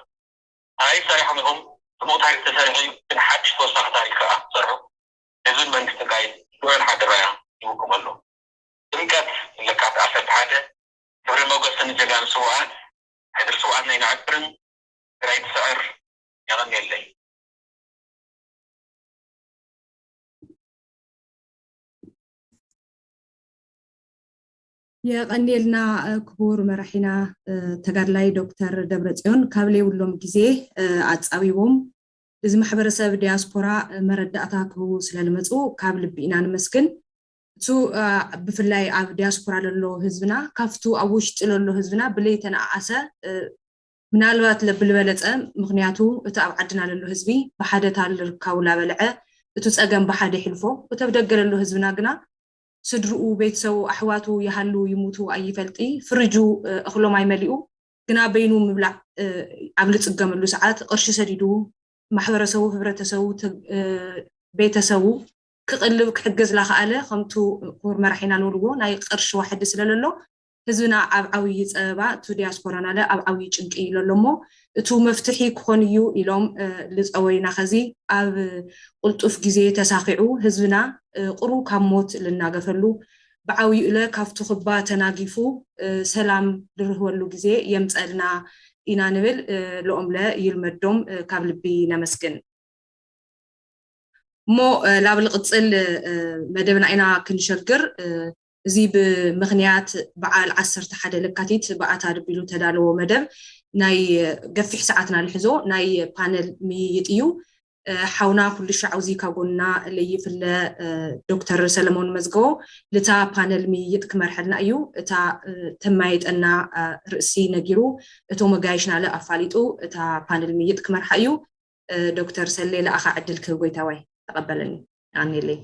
ታሪክ ሰሪሖም ኢኹም፣ ጽቡቕ ታሪክ ተሰሪሑ እዩ፣ ግን ሓድሽ ተወሳኺ ታሪክ ከዓ ክሰርሑ ህዝብን መንግስትን ትግራይ ልዑል ሓደራያ ይውክም ኣሎ። ድምቀት ለካቲት ዓሰርተ ሓደ ክብርን ሞገስን ንጀጋኑ ስውኣት፣ ሕድሪ ስውኣትና ይነዕብርን ትግራይ ትስዕር። የቐንየለይ። የቐንየልና ክቡር መራሒና ተጋድላይ ዶክተር ደብረፅዮን ካብ ለይብሎም ግዜ ኣፃቢቦም እዚ ማሕበረሰብ ዲያስፖራ መረዳእታ ክህቡ ስለልመፁ ካብ ልቢ ኢና ንመስግን። እሱ ብፍላይ ኣብ ዲያስፖራ ለሎ ህዝብና ካብቱ ኣብ ውሽጢ ለሎ ህዝብና ብለይተነኣኣሰ ምናልባት ለብልበለፀ ምክንያቱ እቲ ኣብ ዓድና ለሎ ህዝቢ ብሓደታ ልርካቡ ላበልዐ እቱ ፀገም ብሓደ ይሕልፎ። እቲ ኣብ ደገ ለሎ ህዝብና ግና ስድርኡ፣ ቤተሰቡ፣ ኣሕዋቱ ይሃሉ ይሙቱ ኣይፈልጢ፣ ፍርጁ እኽሎም ኣይመሊኡ ግና በይኑ ምብላዕ ኣብ ልፅገመሉ ሰዓት ቅርሺ ሰዲዱ ማሕበረሰቡ፣ ህብረተሰቡ፣ ቤተሰቡ ክቕልብ ክሕግዝ ላኸኣለ ከምቱ ክቡር መራሒና ልብልዎ ናይ ቅርሺ ዋሕዲ ስለለሎ ህዝብና ኣብ ዓብዪ ፀበባ እቱ ዲያስፖራና ለ ኣብ ዓብዪ ጭንቂ ለሎ እሞ እቱ መፍትሒ ክኾን እዩ ኢሎም ልፀወዩና ኸዚ ኣብ ቁልጡፍ ግዜ ተሳኺዑ ህዝብና ቁሩ ካብ ሞት ልናገፈሉ ብዓብዩለ ካብቱ ክባ ተናጊፉ ሰላም ልርህወሉ ግዜ የምፀልና ኢና ንብል። ልኦምለ ይልመዶም ካብ ልቢ ነመስግን። እሞ ላብ ልቕፅል መደብና ኢና ክንሸግር። እዚ ብምኽንያት በዓል ዓሰርተ ሓደ ለካቲት ብኣታ ድቢሉ ተዳለዎ መደብ ናይ ገፊሕ ሰዓትና ልሕዞ ናይ ፓነል ምይይጥ እዩ። ሓውና ኩሉ ሻዕ እዚ ካብ ጎንና ለይፍለ ዶክተር ሰለሞን መዝገቦ ልታ ፓነል ምይይጥ ክመርሐልና እዩ። እታ ተማየጠና ርእሲ ነጊሩ እቶ መጋየሽና ለ ኣፋሊጡ እታ ፓነል ምይይጥ ክመርሓ እዩ። ዶክተር ሰሌ ለኣኻ ዕድል ክህብ ጎይታዋይ ተቐበለኒ። ኣኔለይ።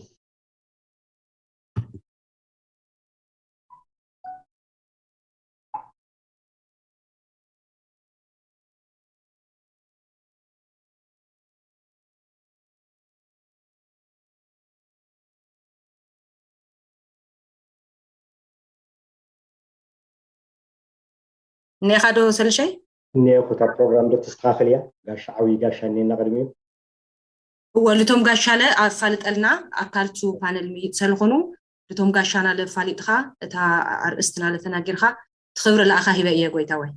እኒኻ ዶ ሰልሸይ? እኒኹ እታ ፕሮግራም ዶ ተስተኻኽል እያ? ጋሻ ዓብዪ ጋሻ እኒና ቅድሚኡ። እወ፣ ልቶም ጋሻለ ኣፋልጠልና። ኣካልቱ ፓነል ምይጥ ሰልኾኑ ልቶም ጋሻና ለፋሊጥኻ እታ ኣርእስትና ለተናጊርካ ትኽብሪ ለኣኻ ሂበ እየ ጎይታ ወይ።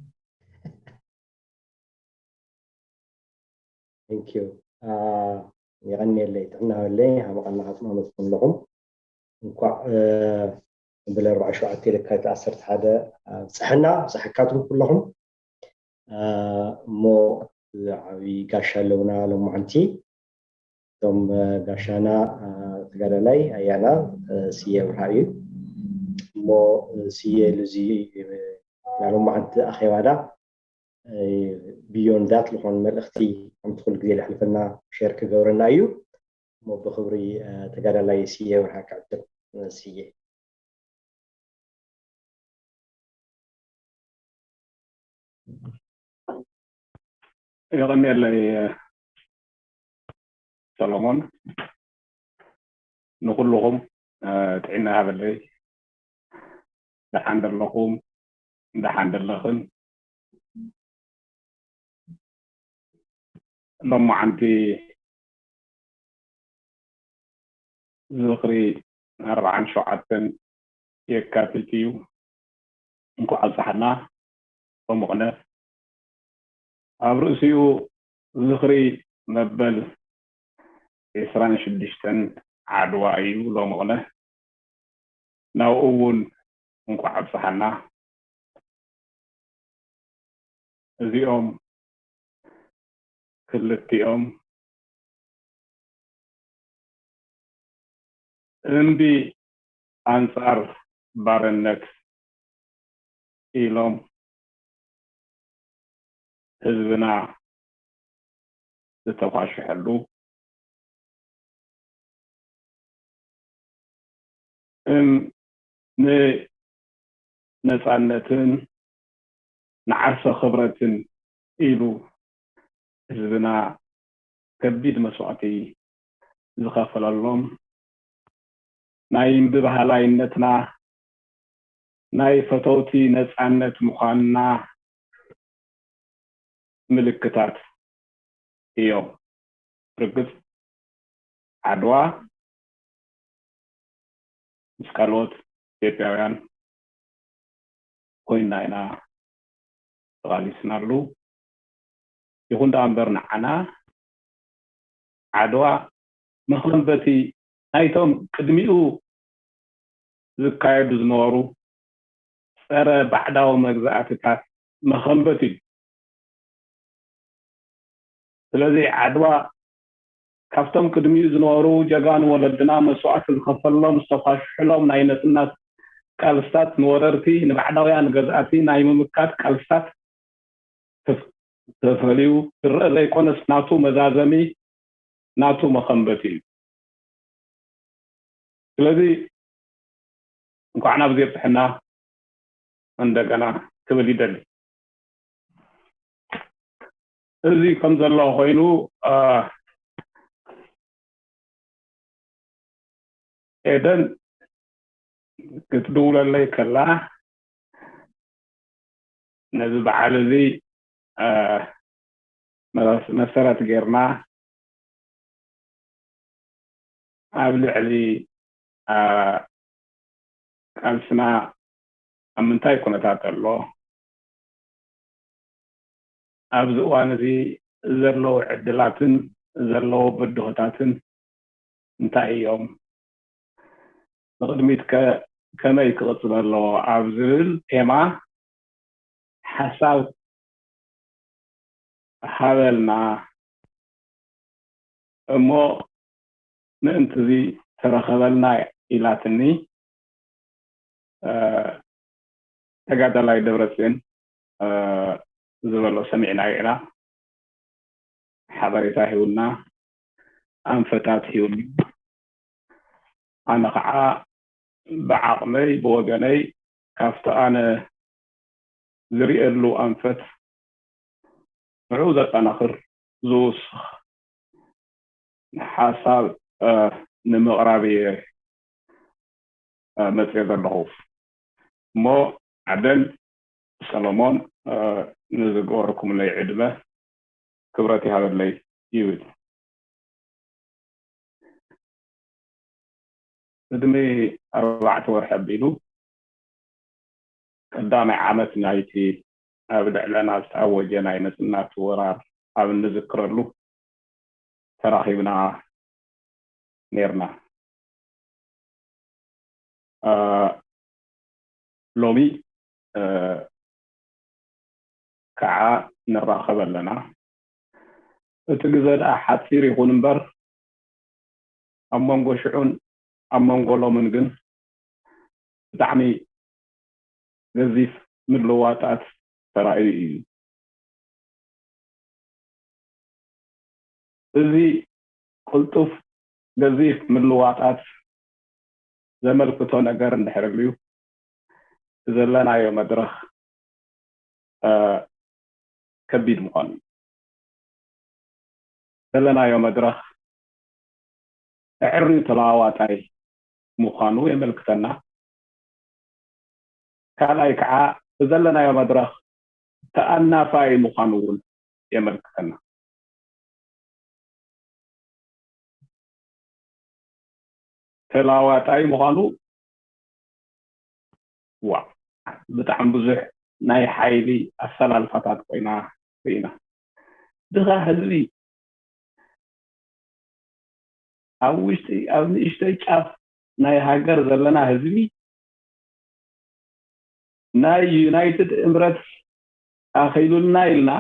Thank you። የቐንየለይ፣ ጥዕና በለይ። ሃመቐና ካጽማመት ኩለኹም እንኳዕ ብለ ኣርባዓ ሸውዓተ ለካቲት ዓሰርተ ሓደ ኣብፀሐና፣ ኣብፀሐካትኩም ኩለኹም። እሞ ዓብዪ ጋሻ ኣለውና ሎማዓንቲ። እቶም ጋሻና ተጋዳላይ ኣያና ስየ ብርሃ እዩ። እሞ ስየ ልዚ ናይ ሎማዓንቲ ኣኼባና ብዮን ዳት ዝኾኑ መልእኽቲ ከምቲ ኩሉ ግዜ ለሕልፈና ሸር ክገብረና እዩ። እሞ ብክብሪ ተጋዳላይ ስየ ብርሃ ክዕድም። ስየ። የቐንየለይ ሰሎሞን። ንኩልኹም ጥዕና ይሃበለይ። ደሓን ደለኹም፣ ደሓን ደለኽን። ሎማዓንቲ ዝኽሪ ኣርባዓን ሸውዓተን የካቲት እዩ። እንኳዕ ኣብፀሓና። ሎምቕነ ኣብ ርእሲኡ ዝኽሪ መበል ዕስራን ሽዱሽተን ዓድዋ እዩ። ሎምቕነ ናብኡ እውን እንኳዕ ኣብፀሓና። እዚኦም ክልቲኦም እምቢ ኣንፃር ባርነት ኢሎም ህዝብና ዝተኳሸሐሉ፣ እም ንነፃነትን ንዓርሰ ክብረትን ኢሉ ህዝብና ከቢድ መስዋእቲ ዝኸፈለሎም፣ ናይ እምቢ በሃላይነትና፣ ናይ ፈተውቲ ነፃነት ምዃንና ምልክታት እዮም። ርግፅ ዓድዋ ምስ ካልኦት ኢትዮጵያውያን ኮይንና ኢና ተቓሊስናሉ። ይኹን ደኣ እምበር ንዓና ዓድዋ መኸንበቲ ናይቶም ቅድሚኡ ዝካየዱ ዝነበሩ ፀረ ባዕዳዊ መግዛእትታት መኸንበት እዩ። ስለዚ ዓድዋ ካብቶም ቅድሚኡ ዝነበሩ ጀጋኑ ወለድና መስዋእቲ ዝኸፈሎም፣ ዝተኳሽሕሎም ናይ ነፅነት ቃልስታት፣ ንወረርቲ ንባዕዳውያን ገዛእቲ ናይ ምምካት ቃልስታት ተፍ- ተፈልዩ ዝረአ ዘይኮነስ ናቱ መዛዘሚ ናቱ መኸንበት እዩ። ስለዚ እንኳዕ ናብ ዜብፅሐና እንደገና ክብል ይደሊ። እዚ ከም ዘሎ ኮይኑ አ፣ ኤደን ክትድውለለይ ከላ ነዚ በዓል እዚ አ፣ መሰረት ጌርና ኣብ ልዕሊ ቃልስና ኣብ ምንታይ ኩነታት ኣሎ፣ ኣብዚ እዋን እዚ ዘለዉ ዕድላትን ዘለዉ ብድሆታትን እንታይ እዮም፣ ንቕድሚት ከ ከመይ ክቕፅል ኣለዎ ኣብ ዝብል ቴማ ሓሳብ ሃበልና እሞ ምእንቲ እዚ ተረኸበልና ኢላትኒ። ተጋዳላይ ደብረፅዮን ዝበሎ ሰሚዕናዮ ኢና። ሓበሬታ ሂቡና፣ ኣንፈታት ሂቡና። ኣነ ከዓ ብዓቕመይ ብወገነይ ካብቲ ኣነ ዝርእየሉ ኣንፈት ንዕኡ ዘጠናኽር ዝውስኽ ሓሳብ ንምቕራብ እየ መፅየ ዘለኹ። እሞ ዓደን ሰሎሞን፣ ንዝገበርኩምለይ ዕድመ ክብረት ይሃበለይ ይብል። ቅድሚ ኣርባዕተ ወርሒ ኣቢሉ ቀዳማይ ዓመት ናይቲ ኣብ ልዕለና ዝተኣወጀ ናይ መጽናት ወራር ኣብ እንዝክረሉ ተራኺብና ኔርና። ሎሚ ከዓ ንራኸብ ኣለና። እቲ ግዘ ደኣ ሓፂር ይኹን እምበር ኣብ መንጎ ሽዑን ኣብ መንጎ ሎምን ግን ብጣዕሚ ገዚፍ ምልዋጣት ተራእዩ እዩ። እዚ ቅልጡፍ ገዚፍ ምልዋጣት ዘመልክቶ ነገር እንድሕር ኣልዩ፣ ዘለናዮ መድረኽ ከቢድ ምዃኑ እዩ። ዘለናዮ መድረኽ ኣዕርዩ ተለዋዋጣይ ምዃኑ የመልክተና። ካልኣይ ከዓ ዘለናዮ መድረኽ ተኣናፋይ ምዃኑ እውን የመልክተና። ተለዋዋጣይ ምዃኑ ዋ ብጣዕሚ ብዙሕ ናይ ሓይሊ ኣሰላልፋታት ኮይና ርኢና። ድኻ ህዝቢ ኣብ ውሽጢ ኣብ ንእሽተይ ጫፍ ናይ ሃገር ዘለና ህዝቢ ናይ ዩናይትድ እምረትስ ኣኺሉልና ኢልና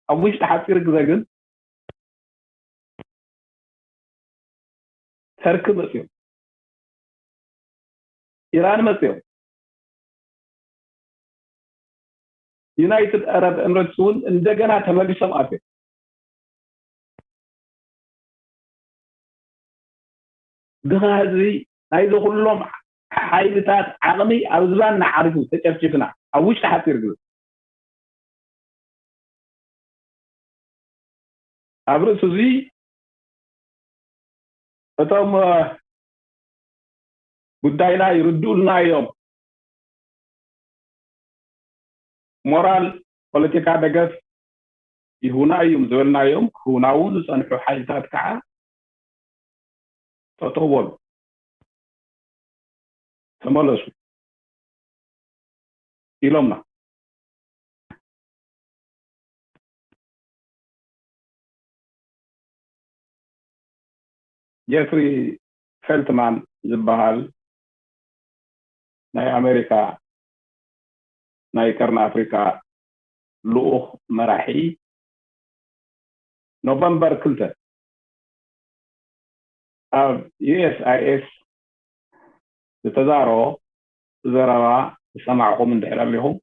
ኣብ ውሽጢ ሓፂር ግዘ ግን ተርኪ መፅዮም፣ ኢራን መፅዮም፣ ዩናይትድ ኣረብ ኤምሬትስ እውን እንደገና ተመሊሶም ኣትዮም። ድኻ ህዝቢ ናይዚ ኩሎም ሓይልታት ዓቕሚ ኣብ ዝባንና ዓሪፉ ተጨፍጭፍና ኣብ ውሽጢ ሓፂር ግዜ። ኣብ ርእሲ እዚ እቶም ጉዳይና ይርድኡልና እዮም፣ ሞራል ፖለቲካ ደገፍ ይህቡና እዮም ዝበልናዮም ክህቡና እውን ዝፀንሑ ሓይልታት ከዓ ጠጠው በሉ፣ ተመለሱ ኢሎምና። ጀፍሪ ፌልትማን ዝበሃል ናይ ኣሜሪካ ናይ ቀርኒ ኣፍሪካ ልኡኽ መራሒ ኖቨምበር ክልተ ኣብ ዩኤስኣይኤስ ዝተዛረቦ ዘረባ ዝሰማዕኹም እንድሕር ኣሊኹም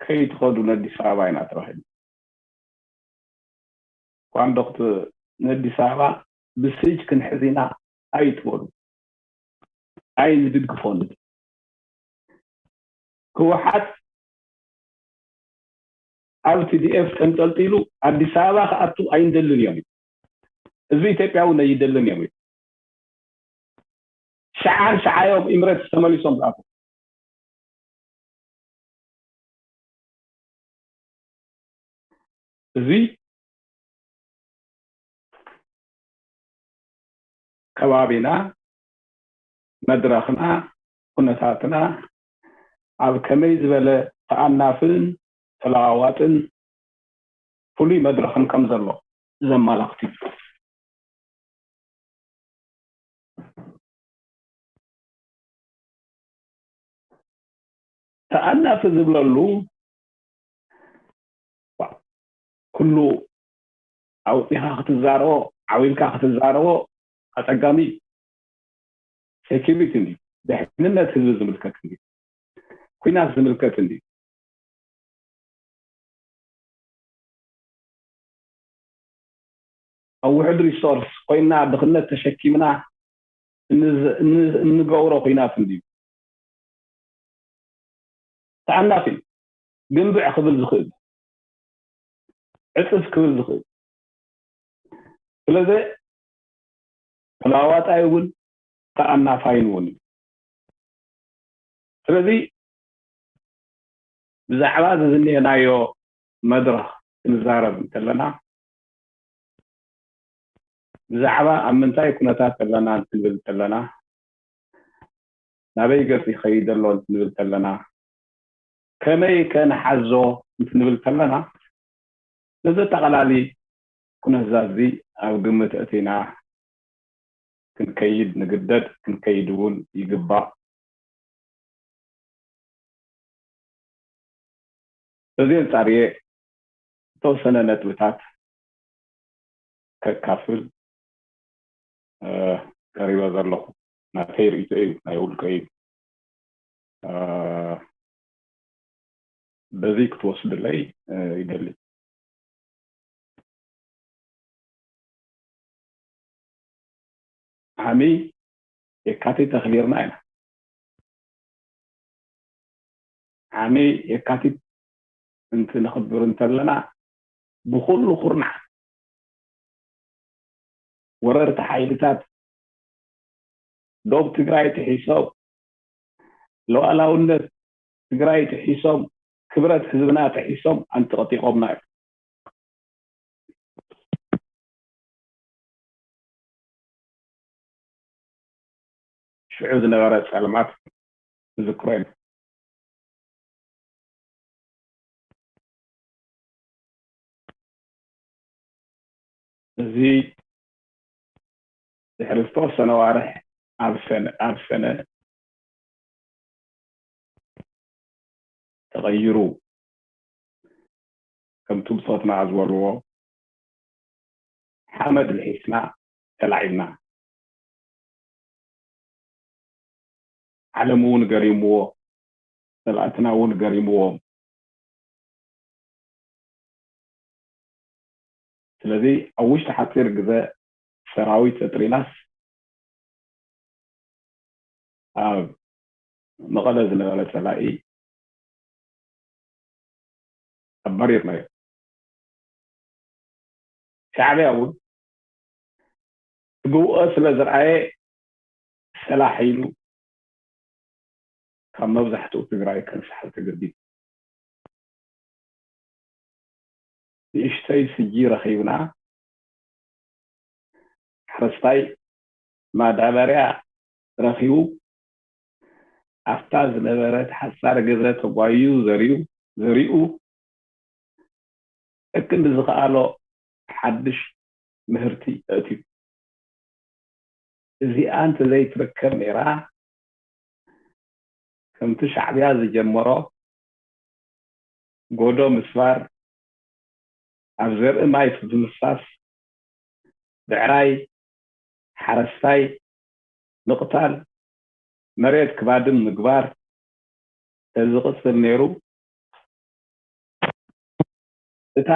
ከይትኸዱ ነዲስ ኣበባ ኢና ተባሂሉ። ኳንዶክት ነዲስ ኣበባ ብስጅ ክንሕዝ ኢና ኣይትበሉ፣ ኣይንድግፎን። ህወሓት ኣብ ቲዲኤፍ ተንጠልጢሉ ኣዲስ ኣበባ ክኣቱ ኣይንደልን እዮም። ህዝቢ ኢትዮጵያ እውን ኣይደልን እዮም። ሸዓን ሸዓዮም ኢምረትስ ተመሊሶም ዝኣትዉ። እዚ ከባቢና፣ መድረኽና፣ ኩነታትና ኣብ ከመይ ዝበለ ተኣናፍን ተለዋዋጥን ፍሉይ መድረኽን ከም ዘሎ ዘመላኽት እዩ። ተኣናፊ ዝብለሉ ኩሉ ኣውፂኻ ክትዛረቦ፣ ዓዊልካ ክትዛረቦ ኣፀጋሚ እዩ። ሴኪሪቲ እንድዩ፣ ድሕንነት ህዝቢ ዝምልከት እንድዩ፣ ኩናት ዝምልከት እንድዩ። ኣብ ውሕድ ሪሶርስ ኮይና ድኽነት ተሸኪምና እንገብሮ ኩናት እንድዩ። ተኣናፊ ግንብዕ ክብል ዝኽእል፣ ዕፅፍ ክብል ዝኽእል። ስለዚ ተለዋዋጣይ እውን ተኣናፋይን እውን እዩ። ስለዚ ብዛዕባ እዚ ዝኒአናዮ መድረኽ ክንዛረብ እንተለና፣ ብዛዕባ ኣብ ምንታይ ኩነታት ኣለና እንትንብል እንተለና፣ ናበይ ገፅ ይኸይድ ኣሎ እንትንብል እንተለና፣ ከመይ ከ ንሓዞ እንትንብል እንተለና፣ ነዚ ኣጠቓላሊ ኩነታት እዚ ኣብ ግምት ኣእቲና ክንከይድ ንግደድ፣ ክንከይድ እውን ይግባእ። በዚ ኣንጻር እየ ዝተወሰነ ነጥብታት ከካፍል ቀሪበ ዘለኹ። ናተይ ርእይቶ እዩ፣ ናይ ውልቀ እዩ። በዚ ክትወስድለይ ይደሊ። ዓሚ የካቲት ኣኽቢርና ኢና። ዓሚ የካቲት እንትነኽብር እንተለና ብኹሉ ኩርናዕ ወረርቲ ሓይልታት ዶብ ትግራይ ጥሒሶም፣ ሉዓላውነት ትግራይ ጥሒሶም፣ ክብረት ህዝብና ጥሒሶም ኣንጠቕጢቖምና እዮም። ሽዑ ዝነበረ ጸልማት ንዝክሮ ኢና። እዚ ድሕሪ ዝተወሰነ ኣዋርሕ ኣብ ሰነ ኣብ ሰነ ተቐይሩ፣ ከምቲ ብጾትና ዝበልዎ ሓመድ ልሒስና ተላዒልና። ዓለም እውን ገሪምዎ፣ ጸላእትና እውን ገሪምዎም። ስለዚ ኣብ ውሽጢ ሓፂር ግዘ ሰራዊት ኣጥሪናስ ኣብ መቐለ ዝነበረ ፀላኢ ኣባሪርናዮ። ሻዕቢያ እውን ክግውኦ ስለ ዝረኣየ ሰላሕ ኢሉ ካብ መብዛሕትኡ ትግራይ ከንሳሕል ተገዲዱ። ንእሽተይ ስጂ ረኺብና፣ ሓረስታይ ማዳበርያ ረኺቡ ኣብታ ዝነበረት ሓፃር ግዘ ተጓዩ ዘሪኡ ዘሪኡ እክንዲ ዝኸኣሎ ሓድሽ ምህርቲ ኣእትዩ። እዚኣ እንተዘይትርከብ ነይራ፣ ከምቲ ሻዕብያ ዝጀመሮ ጎዶ ምስባር፣ ኣብ ዘርኢ ማይ ብምፍሳስ፣ ብዕራይ ሓረስታይ ምቕታል፣ መሬት ክባድም ምግባር ተዝቕፅል ነይሩ፣ እታ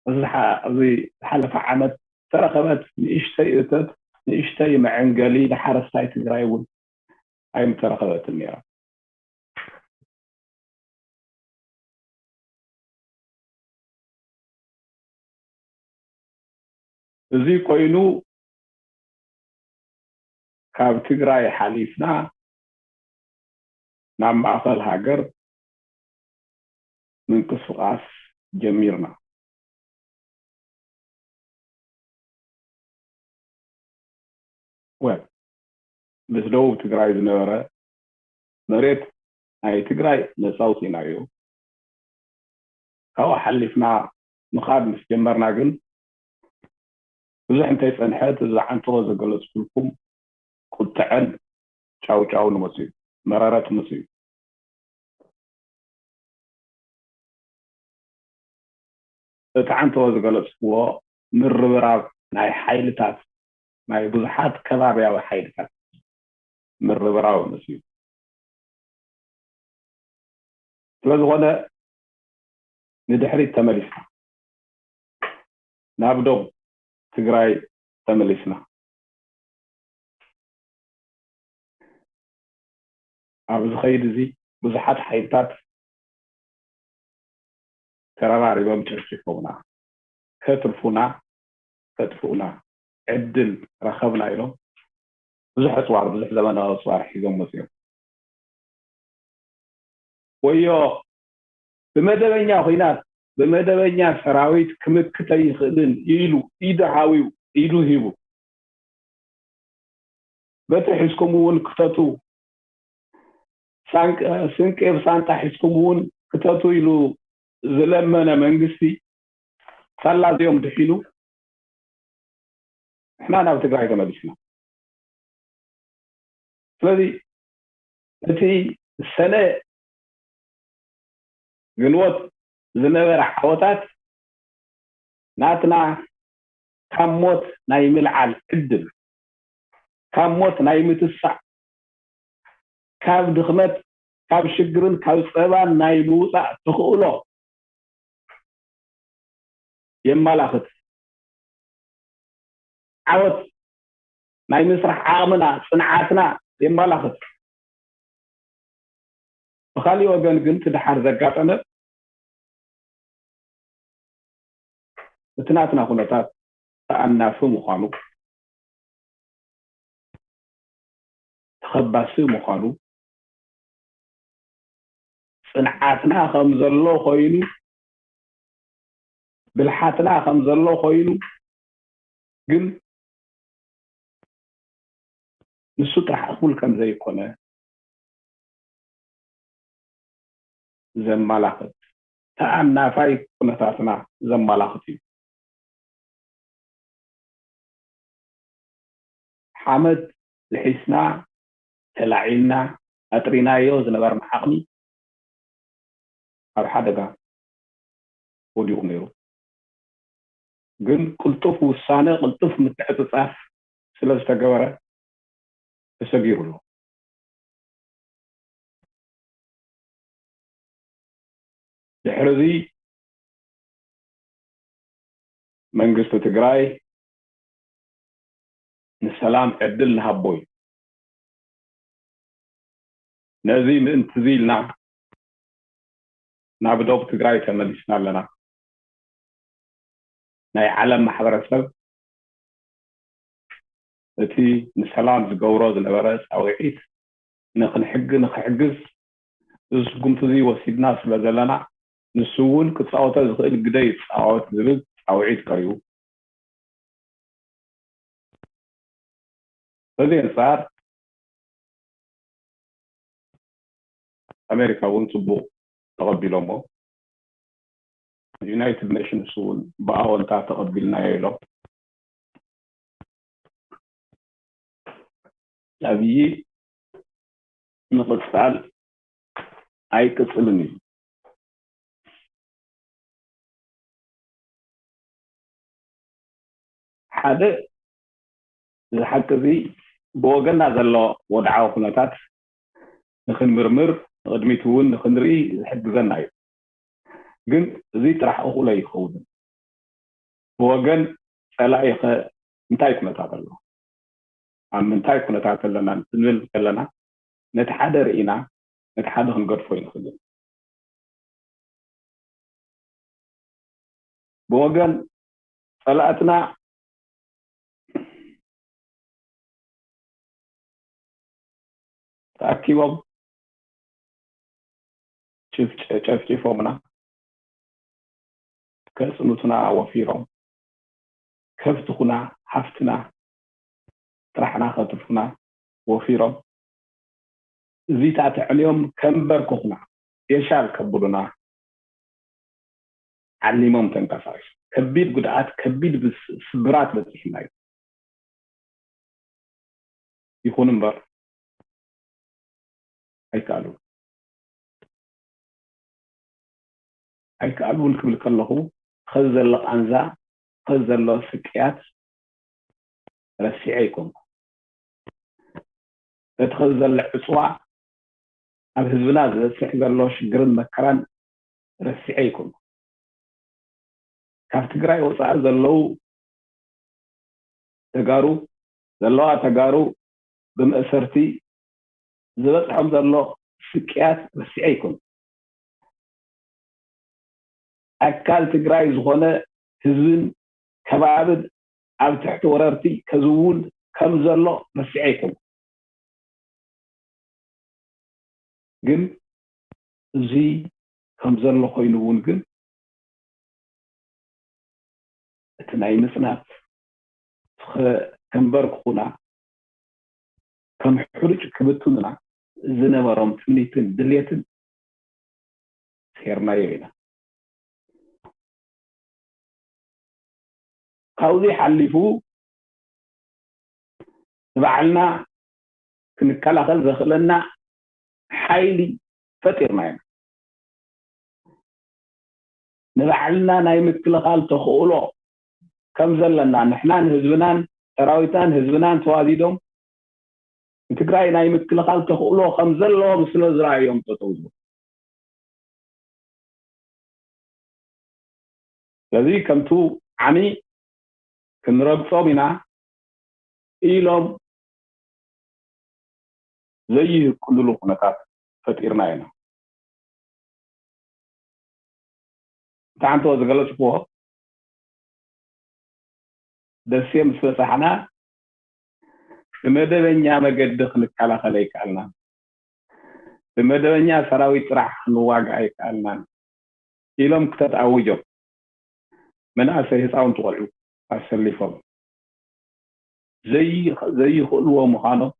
ኣብዚ ዝሓ- ኣብዚ ዝሓለፈ ዓመት ዝተረኸበት ንእሽተይ እቶት፣ ንእሽተይ መዐንገሊ ንሓረስታይ ትግራይ እውን ኣይምተረኸበትን ነይራ። እዚ ኮይኑ ካብ ትግራይ ሓሊፍና ናብ ማእኸል ሃገር ምንቅስቓስ ጀሚርና። ወል ምስ ደቡብ ትግራይ ዝነበረ መሬት ናይ ትግራይ ነፃ ኣውፂእናዮ። ካብኡ ሓሊፍና ምኻድ ምስ ጀመርና ግን ብዙሕ እንተይፀንሐ እቲ ዝዓንተወ ዘገለፅኩልኩም ቁጥዐን ጫውጫው ንመፅኡ፣ መረረት መፅኡ። እቲ ዓንተወ ዝገለፅክዎ ምርብራብ ናይ ሓይልታት ናይ ብዙሓት ከባብያዊ ሓይልታት ምርብራብ መፅኡ። ስለዝኾነ ንድሕሪት ተመሊስና ናብ ዶብ ትግራይ ተመሊስና። ኣብ ዝኸይድ እዚ ብዙሓት ሓይልታት ተረባሪቦም ጨፍጭፎምና፣ ከትርፉና፣ ከጥፍኡና፣ ዕድል ረኸብና ኢሎም ብዙሕ ኣፅዋር፣ ብዙሕ ዘመናዊ ኣፅዋር ሒዞም መፅዮም። ወዮ ብመደበኛ ኹናት፣ ብመደበኛ ሰራዊት ክምክት ኣይኽእልን ኢሉ ኢዱ ሃዊው፣ ኢዱ ሂቡ፣ በትሪ ሒዝኩም እውን ክተቱ፣ ሳንቅ-፣ ስንቄ ብሳንጣ ሒዝኩም እውን ክተቱ ኢሉ ዝለመነ መንግስቲ፣ ሳላ እዚኦም ድሒኑ፣ ንሕና ናብ ትግራይ ተመሊስና። ስለዚ እቲ ሰነ ግንቦት ዝነበረ ዓወታት ናትና ካብ ሞት ናይ ምልዓል ዕድል፣ ካብ ሞት ናይ ምትሳእ፣ ካብ ድኽመት፣ ካብ ሽግርን ካብ ጸባን ናይ ምውጻእ ተኽእሎ የማላኽት። ዓወት ናይ ምስራሕ ዓቕምና፣ ጽንዓትና የማላኽት። ብኻሊእ ወገን ግን እቲ ደሓር ዘጋጠመ እቲ ናትና ኩነታት ተኣናፊ ምዃኑ፣ ተኸባሲ ምዃኑ፣ ጽንዓትና ከም ዘሎ ኮይኑ፣ ብልሓትና ከም ዘሎ ኮይኑ፣ ግን ንሱ ጥራሕ እኹል ከም ዘይኮነ ዘማላኽት፣ ተኣናፋይ ኩነታትና ዘማላኽት እዩ። ሓመድ ልሒስና፣ ተላዒልና፣ ኣጥሪናዮ ዝነበርና ዓቕሚ ኣብ ሓደጋ ወዲቑ ነይሩ። ግን ቅልጡፍ ውሳነ፣ ቅልጡፍ ምትዕጽጻፍ ስለ ዝተገበረ ተሰጊሩ ኣሎ። ድሕሪ እዚ መንግስቲ ትግራይ ንሰላም ዕድል ንሃቦ እዩ። ነዚ ምእንቲ እዚ ኢልና ናብ ዶብ ትግራይ ተመሊስና ኣለና። ናይ ዓለም ማሕበረሰብ እቲ ንሰላም ዝገብሮ ዝነበረ ፃውዒት ንክንሕግ-፣ ንክሕግዝ እዚ ስጉምቲ እዚ ወሲድና ስለ ዘለና፣ ንሱ እውን ክፃወቶ ዝኽእል ግደ ይፃወት ዝብል ፃውዒት ቀሪቡ። በዚ ኣንፃር ኣሜሪካ እውን ፅቡቕ ተቐቢሎሞ። ዩናይትድ ኔሽንስ እውን ብኣወንታ ተቐቢልናዮ ኢሎም። ኣብይ ምቕፃል ኣይቅፅልን እዩ። ሓደ፣ እዚ ሓቂ እዚ ብወገንና ዘሎ ወድዓዊ ኩነታት ንክንምርምር፣ ንቕድሚት እውን ንክንርኢ ዝሕግዘና እዩ። ግን እዚ ጥራሕ እኹል ኣይኸውንን። ብወገን ጸላኢ ኸ እንታይ ኩነታት ኣሎ? ኣብ ምንታይ ኩነታት ኣለና ክንብል ከለና፣ ነቲ ሓደ ርኢና፣ ነቲ ሓደ ክንገድፎ ኣይንኽእልን። ብወገን ጸላእትና ተኣኪቦም ጭፍጨ-፣ ጨፍጭፎምና፣ ከጽንቱና ወፊሮም፣ ከፍትኹና፣ ሃፍትና፣ ጥራሕና ከትርፉና ወፊሮም፣ እዚታት ኣዕንዮም ከንበርክኹና፣ የሻል ከብሉና ዓሊሞም ተንቀሳቒሶም። ከቢድ ጉድኣት፣ ከቢድ ብስ-፣ ስብራት በጺሑና እዩ። ይኹን እምበር፣ ኣይከኣሉን። ኣይከኣሉን ክብል ከለኹ፣ ኸዚ ዘሎ ቃንዛ፣ ኸዚ ዘሎ ስቅያት ረሲዐ ኣይኮንኩ። እቲ ኸዚ ዘሎ ዕፅዋ፣ ኣብ ህዝብና ዝበፅሕ ዘሎ ሽግርን መከራን ረሲዐ ኣይኮንኩ። ካብ ትግራይ ወፃኢ ዘለዉ ተጋሩ፣ ዘለዋ ተጋሩ ብመእሰርቲ ዝበፅሖም ዘሎ ስቅያት ረሲዐ ኣይኮንኩ። ኣካል ትግራይ ዝኾነ ህዝብን ከባብን ኣብ ትሕቲ ወረርቲ ከዝውል ከም ዘሎ ረሲዐ ኣይኮንኩ። ግን እዚ ከም ዘሎ ኮይኑ እውን ግን እቲ ናይ ምጽናት ከንበርክኹና ከም ሕሩጭ ክብትኑና ዝነበሮም ትምኒትን ድልየትን ሴርናዮ ኢና። ካብዚ ሓሊፉ ንባዕልና ክንከላኸል ዘኽእለና ሓይሊ ፈጢርና ኢና። ንባዕልና ናይ ምክልኻል ተኽእሎ ከም ዘለና ንሕናን ህዝብናን ሰራዊትናን ህዝብናን ተዋዲዶም ንትግራይ ናይ ምክልኻል ተኽእሎ ከም ዘለዎም ስለ ዝረኣዮም ጠጠው ዝበሉ። ስለዚ ከምቱ ዓሚ ክንረግጾም ኢና ኢሎም ዘይህቅንሉ ኩነታት ፈጢርና ኢና። እንተ ሓንቶ ዝገለጽክዎ ደሴ ምስ በጻሕና ብመደበኛ መገዲ ክንከላኸል ኣይከኣልናን። ብመደበኛ ሰራዊት ጥራሕ ክንዋጋእ ኣይከኣልናን ኢሎም ክተት ኣውጆም መናእሰይ ህፃውንቲ ቆልዑ ኣሰሊፎም ዘይይኽእልዎ ምዃኖም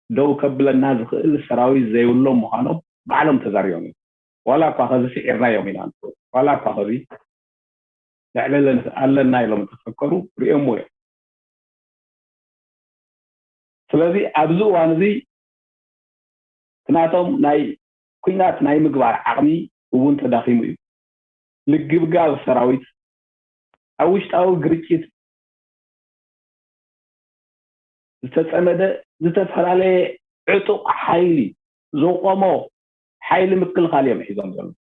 ደው ከብለና ዝኽእል ሰራዊት ዘይብሎም ምዃኖም ባዕሎም ተዛሪቦም እዮም። ዋላ እኳ ከዚ ስዒርናዮም ኢና ንብል ዋላ እኳ ከዚ ልዕለለን ኣለና ኢሎም እንተፈከሩ ሪኦምዎ እዮም። ስለዚ ኣብዚ እዋን እዚ ናቶም ናይ ኩናት ናይ ምግባር ዓቕሚ እውን ተዳኺሙ እዩ። ልግብጋብ ሰራዊት ኣብ ውሽጣዊ ግርጭት ዝተፀመደ ዝተፈላለየ ዕጡቕ ሓይሊ ዘቆሞ ሓይሊ ምክልኻል እዮም ሒዞም ዘለዉ።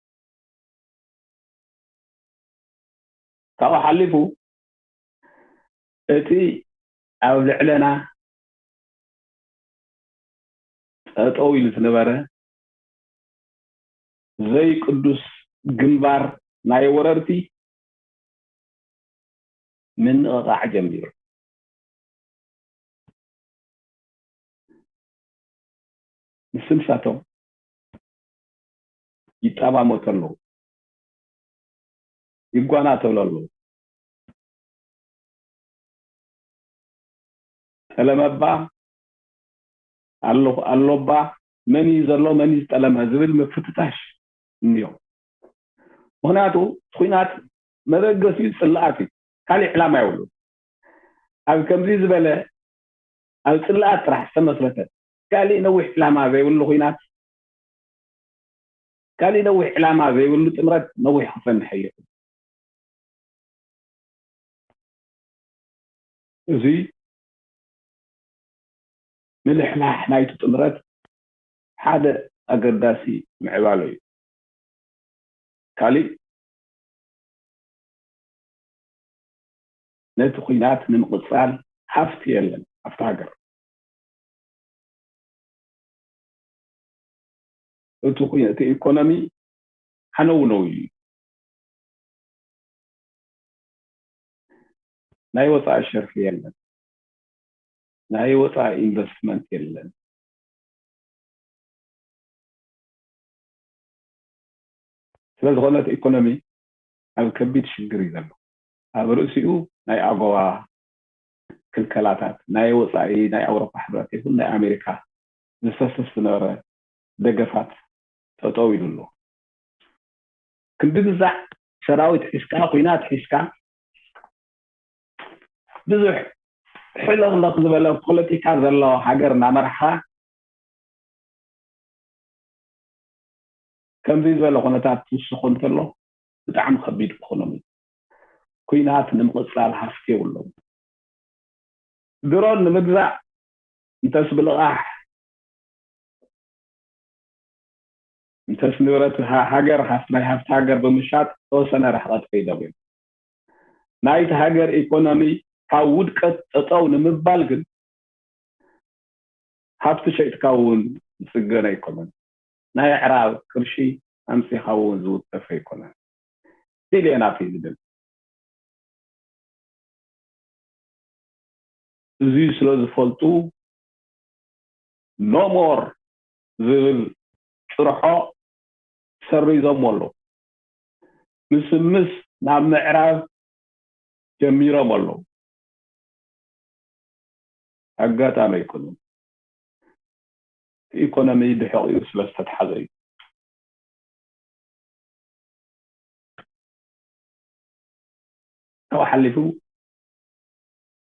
ካብኡ ሓሊፉ እቲ ኣብ ልዕለና ጠጠው ኢሉ ዝነበረ ዘይቅዱስ ግንባር ናይ ወረርቲ ምንቕቓዕ ጀሚሩ። ንስምሳቶም ይጠማመቱ ኣለዉ፣ ይጓናተሉ ኣለዉ። ጠለመባ ኣሎ ኣሎባ መን እዩ ዘሎ መን እዩ ዝጠለመ ዝብል ምፍትታሽ እኒኦ። ምክንያቱ ኩናት መበገሲኡ ፅላኣት እዩ፣ ካሊእ ዕላማ የብሉ። ኣብ ከምዚ ዝበለ ኣብ ፅላኣት ጥራሕ ዝተመስረተ ካሊእ ነዊሕ ዕላማ ዘይብሉ ኩናት፣ ካሊእ ነዊሕ ዕላማ ዘይብሉ ጥምረት ነዊሕ ክፀንሐ እዩ። እዚ ምልሕላሕ ናይቲ ጥምረት ሓደ ኣገዳሲ ምዕባለ እዩ። ካሊእ ነቲ ኩናት ንምቕፃል ሃፍቲ የለን ኣብቲ ሃገር። እቲ ኩ- እቲ ኢኮኖሚ ሃነውነው እዩ። ናይ ወፃኢ ሸርፊ የለን፣ ናይ ወፃኢ ኢንቨስትመንት የለን። ስለዝኾነ እቲ ኢኮኖሚ ኣብ ከቢድ ሽግር እዩ ዘሎ። ኣብ ርእሲኡ ናይ ኣጎዋ ክልከላታት ናይ ወፃኢ ናይ ኣውሮፓ ሕብረት ይኹን ናይ ኣሜሪካ ዝፈስስ ዝነበረ ደገፋት ጠጠው ኢሉ ኣሎ። ክንዲ ግዛዕ ሰራዊት ሒዝካ ኩናት ሒዝካ ብዙሕ ሕልኽልኽ ዝበለ ፖለቲካ ዘለዎ ሃገር እናመራሕኻ ከምዚ ዝበለ ኩነታት ክውስኹ እንተሎ ብጣዕሚ ከቢድ ክኾኖም እዩ። ኩናት ንምቕፃል ሃፍቲ የብሎም። ድሮን ንምግዛእ እንተስ ብልቓሕ እንተስ ንብረት ሃ- ሃገር ሃፍቲ ናይ ሃፍቲ ሃገር ብምሻጥ ተወሰነ ርሕቐት ከይዶም እዮም። ናይቲ ሃገር ኢኮኖሚ ካብ ውድቀት ጠጠው ንምባል ግን ሃፍቲ ሸይጥካ እውን ዝፅገን ኣይኮነን። ናይ ኣዕራብ ቅርሺ ኣምፂኻ እውን ዝውተፍ ኣይኮነን። ቢልዮናት እዩ ዝብል። እዚ ስለ ዝፈልጡ no more ዝብል ጭርሖ ሰሪዞሞ ኣለዉ። ምስምስ ናብ ምዕራብ ጀሚሮም ኣለዉ። ኣጋጣሚ ኣይኮነን። ኢኮኖሚ ብሕቑኡ ስለ ዝተትሓዘ እዩ። ካብኡ ሓሊፉ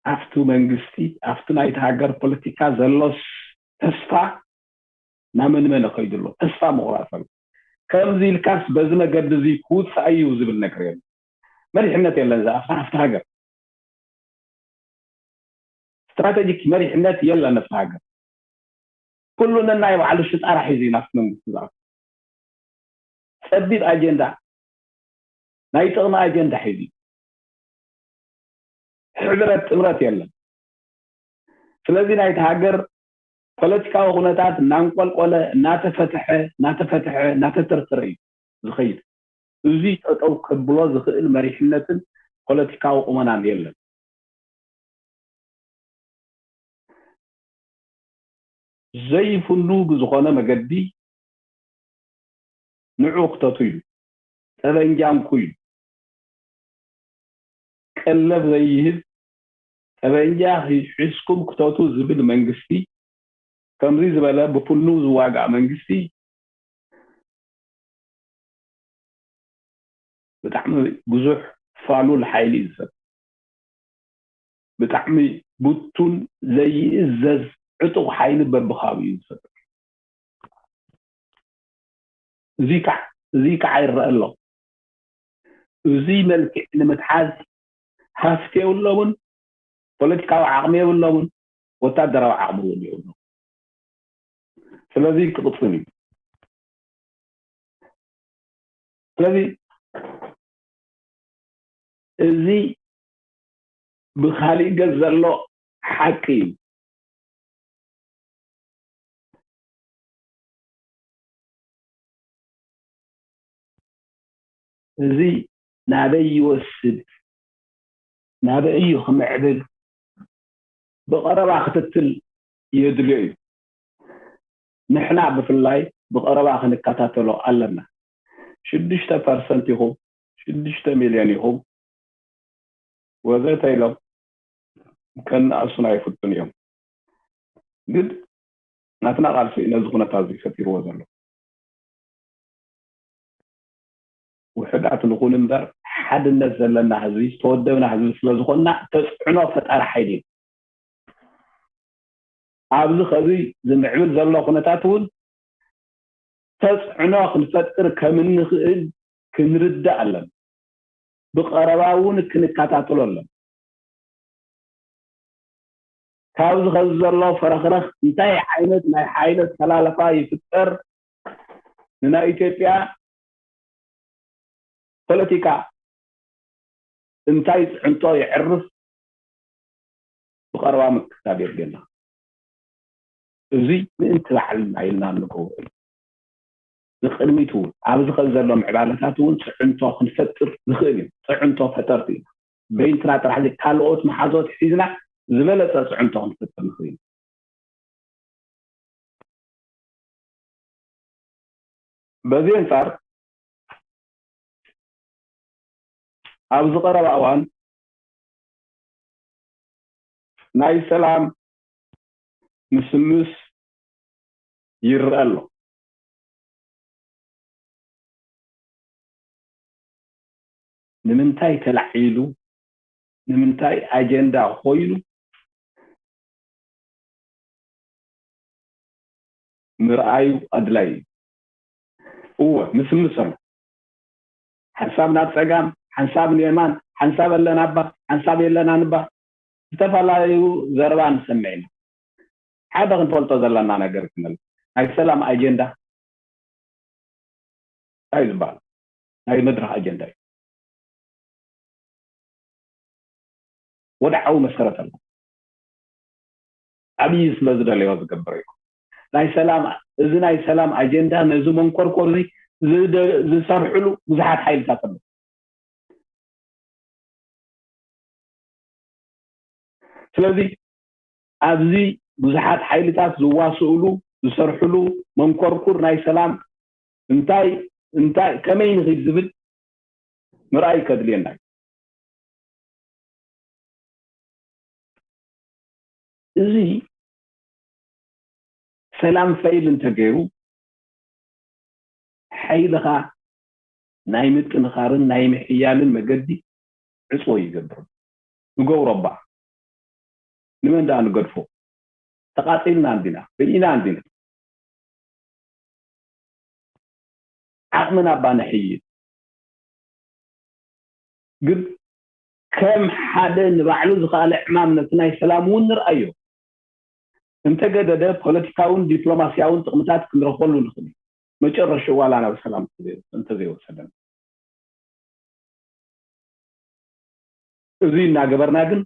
ኣብቲ መንግስቲ ኣብቲ ናይቲ ሃገር ፖለቲካ ዘሎ ተስፋ ናመንመነ ከይዱ ኣሎ። ተስፋ ምቑራፅ ኣሎ። ከምዚ ኢልካስ በዚ መገዲ እዚ ክውፃእ እዩ ዝብል ነገር የለን። መሪሕነት የለን ዝኣፍታ ኣብቲ ሃገር። ስትራቴጂክ መሪሕነት የለን ኣብቲ ሃገር። ኩሉ ነናይ ባዕሉ ሽጣራ ሒዙ እዩ ናብቲ መንግስቲ ዝኣቱ። ፀቢብ ኣጀንዳ፣ ናይ ጥቕሚ ኣጀንዳ ሒዙ እዩ። ሕብረት ጥምረት የለን። ስለዚ ናይቲ ሃገር ፖለቲካዊ ኩነታት እናንቆልቆለ እናተፈትሐ እናተፈትሐ እናተተርተረ እዩ ዝኸይድ። እዚ ጠጠው ከብሎ ዝኽእል መሪሕነትን ፖለቲካዊ ቁመናን የለን። ዘይፍኑ ብዝኾነ መገዲ ንዑ ክተቱ ኢሉ፣ ጠበንጃ እንኩ ኢሉ፣ ቀለብ ዘይህብ ጠበንጃ ሒዝኩም ክተቱ ዝብል መንግስቲ፣ ከምዚ ዝበለ ብፍኑ ዝዋጋእ መንግስቲ ብጣዕሚ ብዙሕ ፋሉል ሓይሊ እዩ ዝፈጥር። ብጣዕሚ ብቱን ዘይእዘዝ ዕጡቕ ሓይሊ በብኻብኡ እዩ ዝፈጥር። እዚ ከዓ እዚ ከዓ ይረአ ኣሎ። እዚ መልክዕ ንምትሓዝ ሃፍቲ የብሎምን፣ ፖለቲካዊ ዓቕሚ የብሎምን፣ ወታደራዊ ዓቕሚ እውን የብሎም። ስለዚ ክቕፅል እዩ። ስለዚ እዚ ብካሊእ ገፅ ዘሎ ሓቂ እዩ። እዚ ናበይ ይወስድ፣ ናበይ እዩ ክምዕብል ብቐረባ ክትትል የድልዮ እዩ። ንሕና ብፍላይ ብቐረባ ክንከታተሎ ኣለና። ሽዱሽተ ፐርሰንት ኢኹም፣ ሽዱሽተ ሚልዮን ኢኹም ወዘተ ኢሎም ከነኣእሱና ይፍትኑ እዮም። ግን ናትና ቃልሲ እዩ ነዚ ኩነታት እዚ ፈጢርዎ ዘሎ። ውሕዳት ንኹን እምበር ሓድነት ዘለና ህዝቢ ዝተወደብና ህዝቢ ስለ ዝኾንና ተፅዕኖ ፈጣሪ ሓይሊ እዩ። ኣብዚ ኸዚ ዝምዕብል ዘሎ ኩነታት እውን ተፅዕኖ ክንፈጥር ከም እንኽእል ክንርዳእ ኣለና። ብቐረባ እውን ክንከታተሎ ኣለና። ካብዚ ኸዚ ዘሎ ፈረኽረኽ እንታይ ዓይነት ናይ ሓይሊ ኣሰላልፋ ይፍጠር፣ ንናይ ኢትዮጵያ ፖለቲካ እንታይ ፅዕንቶ የዕርፍ ብቐረባ ምክታብ የድልየና። እዚ ምእንቲ ባዕልና ኢልና እንገብሮ እዩ። ንቅድሚት እውን ኣብዚ ኸዚ ዘሎ ምዕባለታት እውን ፅዕንቶ ክንፈጥር ንኽእል እዩ። ፅዕንቶ ፈጠርቲ ኢና። በይንትና ጥራሕ ዘይኮነ ካልኦት መሓዞት ሒዝና ዝበለፀ ፅዕንቶ ክንፈጥር ንኽእል ኢና። በዚ ኣንፃር ኣብዚ ቀረባ እዋን ናይ ሰላም ምስምስ ይረአ ኣሎ። ንምንታይ ተላዒሉ፣ ንምንታይ ኣጀንዳ ኮይኑ ምርኣዩ ኣድላይ እዩ። እወ፣ ምስምስ ኣሎ። ሓንሳብ ናብ ፀጋም፣ ሓንሳብ ንየማን፣ ሓንሳብ ኣለና እባ፣ ሓንሳብ የለናን እባ፣ ዝተፈላለዩ ዘረባ ንሰምዕ ኢና። ሓደ ክንፈልጦ ዘለና ነገር ክንብል፣ ናይ ሰላም ኣጀንዳ እንታይ ዝበሃል ናይ መድረኽ ኣጀንዳ እዩ። ወድዓዊ መሰረት ኣለዎ። ዓብዪ ስለ ዝደለዮ ዝገብር እዩ። ናይ ሰላም፣ እዚ ናይ ሰላም ኣጀንዳ ነዚ መንኮርኮር እዚ ዝደ-፣ ዝሰርሕሉ ብዙሓት ሓይልታት ኣለዉ። ስለዚ ኣብዚ ብዙሓት ሓይልታት ዝዋስእሉ፣ ዝሰርሕሉ መንኮርኩር ናይ ሰላም እንታይ እንታይ ከመይ ንኺድ ዝብል ምርኣይ ከድልየና እዩ። እዚ ሰላም ፈይል እንተገይሩ፣ ሓይልኻ ናይ ምጥንኻርን ናይ ምሕያልን መገዲ ዕፅዎ ይገብር። ንገብሮ እባ፣ ንመን ደኣ ንገድፎ? ተቓፂልና እንዲና፣ በይና እንዲና። ዓቕምና እባ ነሕይል። ግን ከም ሓደ ንባዕሉ ዝኸኣለ ዕማም ነቲ ናይ ሰላም እውን ንርኣዮ። እንተገደደ ፖለቲካውን ዲፕሎማስያውን ጥቕምታት ክንረኽበሉ ንኽእል እዩ። መጨረሽኡ ዋላ ናብ ሰላም እንተዘይወሰደን። እዚ እናገበርና ግን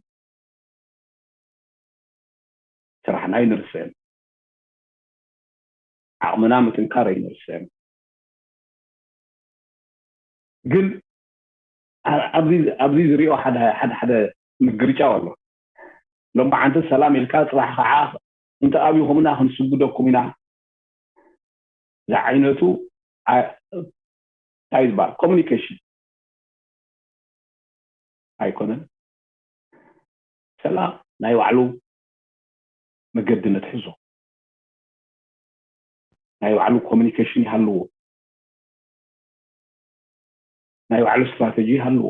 ስራሕና ኣይንርስዕን። ዓቕምና ምጥንካር ኣይንርስዕን። ግን ኣ- ኣብዚ ኣብዚ ዝሪኦ ሓደ ሓደ ሓደ ምግርጫው ኣሎ። ሎማዓንቲ ሰላም ኢልካ ፅባሕ ከዓ እንተ ኣብኹምና ክንስግደኩም ኢና ዝዓይነቱ ኣ- እንታይ ዝበሃል ኮሚኒኬሽን ኣይኮነን። ሰላም ናይ ባዕሉ መገዲ ነትሕዞ፣ ናይ ባዕሉ ኮሚኒኬሽን ይሃልዎ፣ ናይ ባዕሉ ስትራተጂ ይሃልዎ።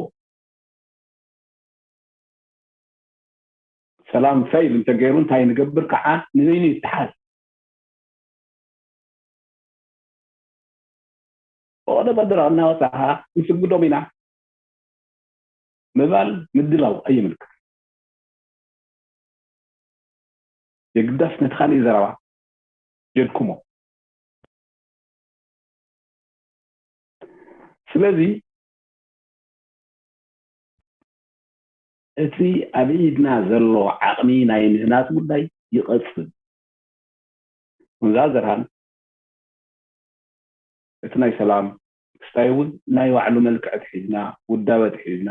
ሰላም ፈይል እንተገይሩ እንታይ ንገብር ከዓ ንበይኑ ይተሓዝ። ብቐደ በድራ እናወፃኻ ንስግዶም ኢና ምባል ምድላው ኣየምልክት። የግዳስ ነቲ ካሊእ ዘረባ የድክሞ። ስለዚ እቲ ኣብ ኢድና ዘሎ ዓቕሚ ናይ ምህናፅ ጉዳይ ይቐፅል። እዛ ዘርሃን እቲ ናይ ሰላም ክስታይ እውን ናይ ባዕሉ መልክዕ ትሒዝና፣ ውዳበ ትሒዝና፣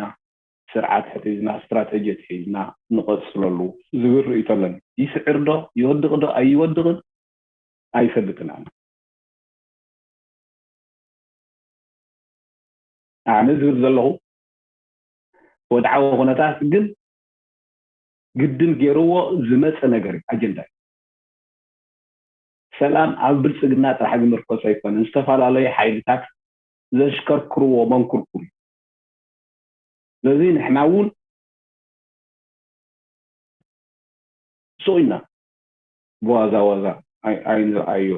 ስርዓት ትሒዝና፣ ስትራተጂ ትሒዝና ንቐፅለሉ ዝብል ርእይቶ ኣለኒ። ይስዕር ዶ ይወድቕ ዶ ኣይወድቕን ኣይፈልጥን ኣነ። ኣነ ዝብል ዘለኹ ወድዓዊ ኩነታት ግን ግድን ገይርዎ ዝመፀ ነገር እዩ፣ ኣጀንዳ እዩ። ሰላም ኣብ ብልፅግና ጥራሕ ዝምርኮስ ኣይኮነን፣ ዝተፈላለዩ ሓይልታት ዘሽከርክርዎ መንኩርኩር እዩ። ስለዚ ንሕና እውን ስቕ ኢልና ብዋዛ ዋዛ ኣይ- ኣይንርኣዮ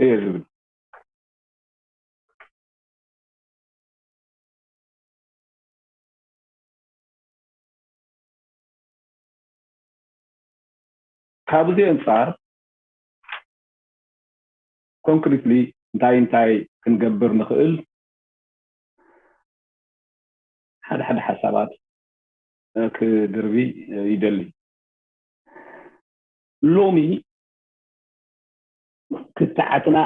እየ ዝብል። ካብዚ ኣንፃር ኮንክሪትሊ እንታይ እንታይ ክንገብር ንኽእል ሓደ ሓደ ሓሳባት ክድርቢ ይደሊ። ሎሚ ክትዓትና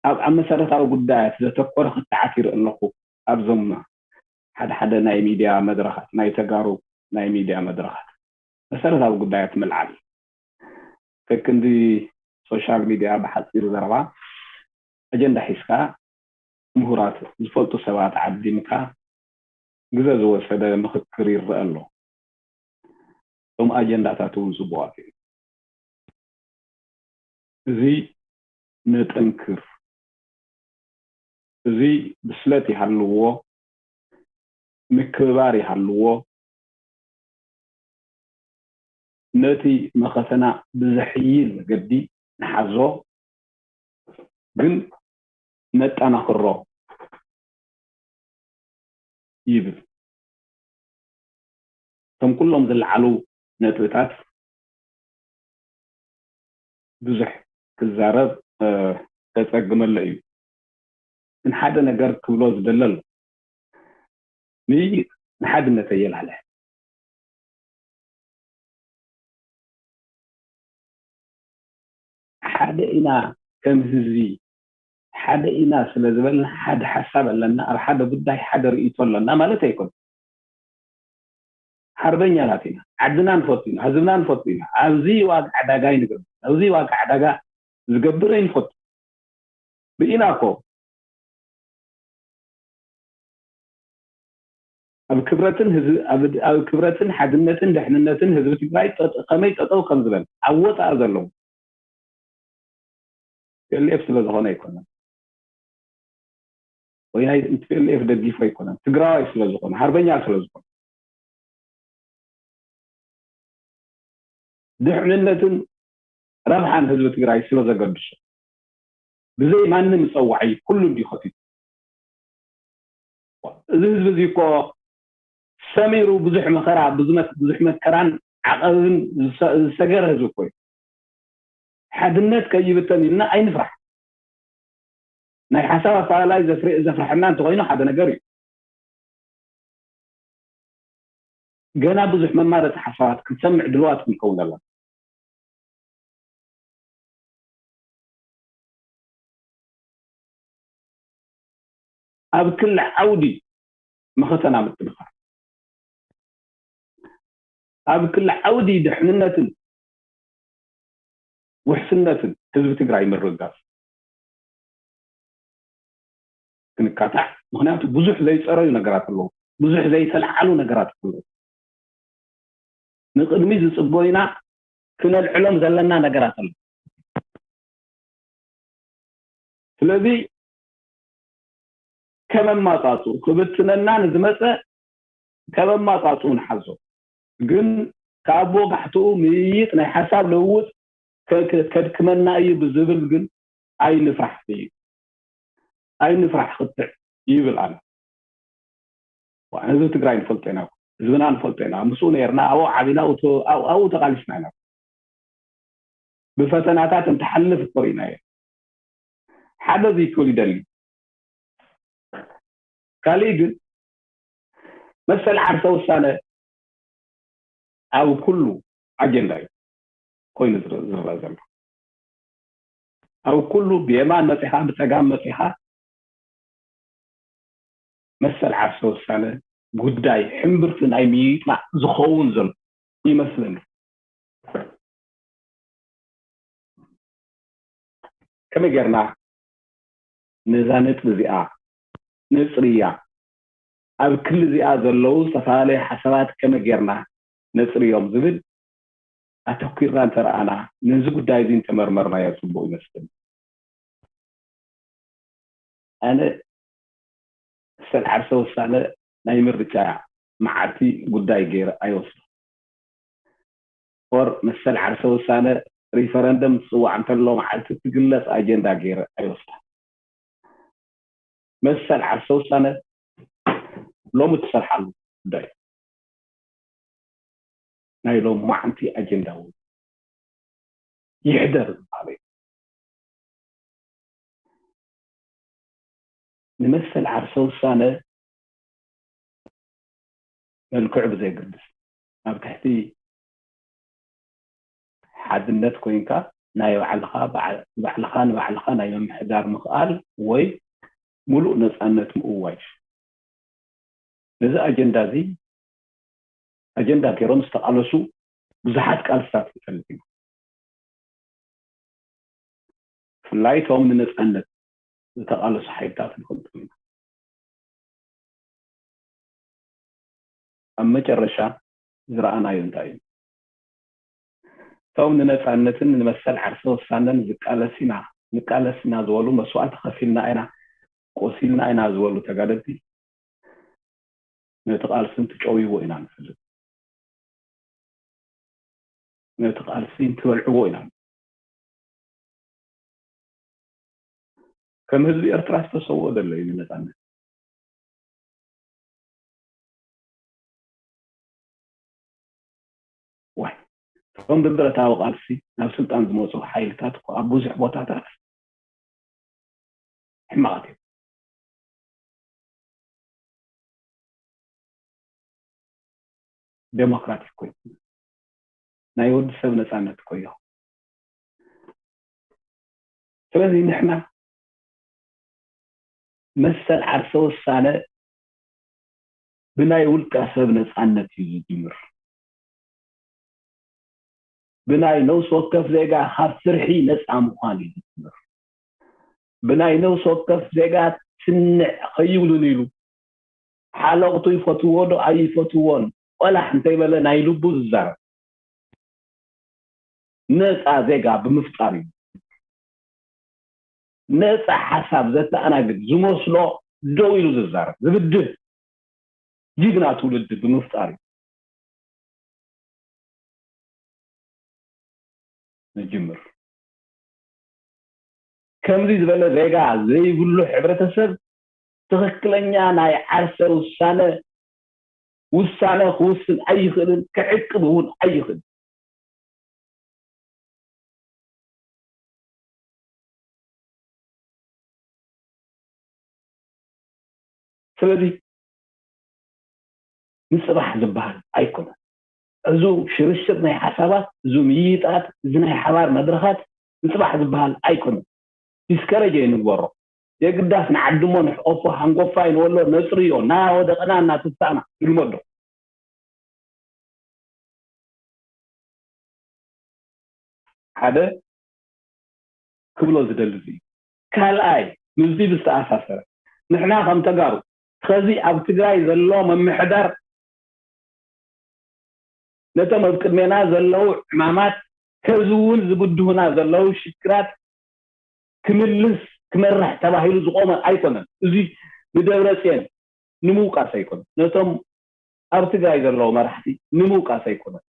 ኣብ ኣብ መሰረታዊ ጉዳያት ዘተኮረ ክትዓት ይርኢ ኣለኹ። ኣብዞም ሓደ ሓደ ናይ ሚድያ መድረኻት ናይ ተጋሩ ናይ ሚድያ መድረኻት መሰረታዊ ጉዳያት ምልዓል ከክንዲ ሶሻል ሚድያ ብሓፂሩ ዘረባ ኣጀንዳ ሒዝካ ምሁራት ዝፈልጡ ሰባት ዓዲምካ ግዘ ዝወሰደ ምኽክር ይረአ ኣሎ። እቶም ኣጀንዳታት እውን ፅቡቓት እዮም። እዚ ነጠንክር። እዚ ብስለት ይሃልዎ፣ ምክብባር ይሃልዎ። ነቲ መኸተና ብዘሕይል መገዲ ንሓዞ፣ ግን ነጠናኽሮ ይብል። እቶም ኩሎም ዝለዓሉ ነጥብታት ብዙሕ ክዛረብ ከፀግመሎ እዩ። ግን ሓደ ነገር ክብሎ ዝደለ ኣሎ። ንሓድነት ኣየላልሐ። ሓደ ኢና ከም ህዝቢ ሓደ ኢና ስለ ዝበልና ሓደ ሓሳብ ኣለና፣ ኣብ ሓደ ጉዳይ ሓደ ርእይቶ ኣለና ማለት ኣይኮን። ሓርበኛታት ኢና። ዓድና ንፈቱ ኢና፣ ህዝብና ንፈቱ ኢና። ኣብዚ ዋጋ ዕዳጋ ይንግር፣ ኣብዚ ዋጋ ዕዳጋ ዝገብር ኣይንፈቱ። ብኢና እኮ ኣብ ክብረትን ህዝብ ኣብ ኣብ ክብረትን ሓድነትን ድሕንነትን ህዝቢ ትግራይ ጠጥ- ከመይ ጠጠው ከም ዝበል ኣብ ወፃኢ ዘለዉ ፒኤልኤፍ ስለ ዝኾነ ኣይኮነን ወይ ናይ ፒኤልኤፍ ደጊፉ ኣይኮነን ትግራዋይ ስለ ዝኾነ ሓርበኛ ስለ ዝኾነ ድሕንነትን ረብሓን ህዝቢ ትግራይ ስለ ዘገድሶ ብዘይ ማንም ፀዋዒ ኩሉ እንዲኸፊቱ እዚ ህዝቢ እዚ እኮ ሰሚሩ ብዙሕ መኸራ ብዙሕ መከራን ዓቐብን ዝሰገረ ህዝቢ እኮ እዩ። ሓድነት ከይብተን ኢልና ኣይንፍራሕ። ናይ ሓሳብ ኣፈላላይ ዘፍርሐና እንተኮይኑ ሓደ ነገር እዩ። ገና ብዙሕ መማረፂ ሓሳባት ክንሰምዕ ድልዋት ክንከውን ኣለና። ኣብ ክሊ ዓውዲ መኸተና ምጥንኻር፣ ኣብ ክሊ ዓውዲ ድሕንነትን ውሕስነትን ህዝቢ ትግራይ ምርግጋፅ ክንካታዕ። ምክንያቱ ብዙሕ ዘይፀረዩ ነገራት ኣለዉ፣ ብዙሕ ዘይተለዓሉ ነገራት ኣለዉ። ንቅድሚ ዝፅበዩና ክነልዕሎም ዘለና ነገራት ኣሎ። ስለዚ ከመማፃፅኡ ክብትነና ንዝመፀ ከመማፃፅኡ ንሓዞ። ግን ካብ ወጋሕትኡ ምይይጥ ናይ ሓሳብ ልውውጥ ከድክመና እዩ ብዝብል ግን ኣይንፍራሕ እዩ። ኣይንፍራሕ ክትዕ ይብል ኣነ። ህዝቢ ትግራይ ንፈልጦ ኢና፣ ህዝብና ንፈልጦ ኢና፣ ምስኡ ነርና፣ ኣብኡ ዓቢና፣ ኣብኡ ተቃሊስና ኢና። ብፈተናታት እንትሓልፍ እኮ ርኢናዮ። ሓደ እዚ ክብል ይደሊ። ካሊእ ግን መሰል ዓርሰ ውሳነ ኣብ ኩሉ ኣጀንዳ እዩ ኮይኑ ዝረአ ዘሎ። ኣብ ኩሉ ብየማን መፂኻ ብፀጋም መፂኻ መሰል ዓርሰ ውሳነ ጉዳይ ሕምብርቲ ናይ ምይይጥና ዝኸውን ዘሎ ይመስለኒ። ከመይ ጌርና ነዛ ነጥቢ እዚኣ ነፅርያ፣ ኣብ ክሊ እዚኣ ዘለዉ ዝተፈላለዩ ሓሳባት ከመይ ጌርና ነፅርዮም ዝብል ኣተኲርና እንተረኣና፣ ነዚ ጉዳይ እዚ እንተመርመርናዮ ፅቡቕ ይመስል። ኣነ መሰል ዓርሰ ውሳነ ናይ ምርጫ መዓልቲ ጉዳይ ገይረ ኣይወስዶ። ኦር መሰል ዓርሰ ውሳነ ሪፈረንደም ዝፅዋዕ እንተሎ መዓልቲ ትግለፅ ኣጀንዳ ገይረ ኣይወስዳ። መሰል ዓርሰ ውሳነ ሎሚ ትሰርሓሉ ጉዳይ ናይ ሎም መዓንቲ ኣጀንዳ እውን ይሕደር ዝበሃሉ እዩ። ንመሰል ዓርሰ ውሳነ መልክዑ ብዘየገድስ ኣብ ትሕቲ ሓድነት ኮይንካ ናይ ባዕልኻ ባዕልኻ ንባዕልኻ ናይ ምምሕዳር ምኽኣል ወይ ሙሉእ ነፃነት ምእዋጅ። ነዚ ኣጀንዳ እዚ ኣጀንዳ ገይሮም ዝተቓለሱ ብዙሓት ቃልስታት ንፈልጥ ኢና። ብፍላይ እቶም ንነፃነት ዝተቓለሱ ሓይልታት ንፈልጦም ኢና። ኣብ መጨረሻ ዝረኣናዮ እንታይ እዩ? እቶም ንነፃነትን ንመሰል ዓርሰ ውሳነን ዝቃለስ ኢና ንቃለስ ኢና ዝበሉ መስዋእቲ ከፊልና ኢና ቆሲልና ኢና ዝበሉ ተጋደልቲ ነቲ ቃልሲ እንትጨውይዎ ኢና ንፈልጥ። ነቲ ቃልሲ እንትበልዕዎ ኢና። ከም ህዝቢ ኤርትራ ዝተሰውኦ ዘሎ እዩ ንነፃነት። ዋይ እቶም ብብረታዊ ቃልሲ ናብ ስልጣን ዝመፁ ሓይልታት እኮ ኣብ ብዙሕ ቦታታት ሕማቓት እዮም። ዴሞክራቲክ ኮይኑ ናይ ወዲ ሰብ ነፃነት እኮ እዮም። ስለዚ ንሕና መሰል ዓርሰ ውሳነ ብናይ ውልቀ ሰብ ነፃነት እዩ ዝጅምር። ብናይ ነፍሲ ወከፍ ዜጋ ካብ ፍርሒ ነፃ ምዃን እዩ ዝጅምር። ብናይ ነፍሲ ወከፍ ዜጋ ትንዕ ከይብሉን ኢሉ፣ ሓለቕቱ ይፈትዎ ዶ ኣይፈትዎን ቆላሕ እንተይበለ ናይ ልቡ ዝዛረብ ነፃ ዜጋ ብምፍጣር እዩ። ነፃ ሓሳብ ዘተኣናግድ ዝመስሎ ደው ኢሉ ዝዛረብ ዝብድህ ጅግና ትውልዲ ብምፍጣር እዩ ንጅምር። ከምዚ ዝበለ ዜጋ ዘይብሉ ሕብረተሰብ ትኽክለኛ ናይ ዓርሰ ውሳነ ውሳነ ክውስን ኣይኽእልን፣ ክዕቅብ እውን ኣይኽእልን። ስለዚ ንፅባሕ ዝበሃል ኣይኮነን። እዚ ሽርሽር ናይ ሓሳባት፣ እዚ ምይይጣት፣ እዚ ናይ ሓባር መድረኻት ንፅባሕ ዝበሃል ኣይኮነን። ዲስከረጅ ኣይንግበሮ። የግዳስ ንዓድሞ ንሕቆፎ፣ ሃንጎፋይ ንበሎ፣ ነፅርዮ፣ እናወደቕና እናተሳእና ንልመዶ። ሓደ ክብሎ ዝደሊ እዩ። ካልኣይ፣ ምስዚ ብዝተኣሳሰረ፣ ንሕና ከም ተጋሩ፣ ከዚ ኣብ ትግራይ ዘሎ ምምሕዳር ነቶም ኣብ ቅድሜና ዘለዉ ዕማማት፣ ከዚ እውን ዝብድሁና ዘለዉ ሽግራት ክምልስ፣ ክመርሕ ተባሂሉ ዝቆመ ኣይኮነን። እዚ ንደብረፅዮን ንምውቃስ ኣይኮነን። ነቶም ኣብ ትግራይ ዘለዉ መራሕቲ ንምውቃስ ኣይኮነን።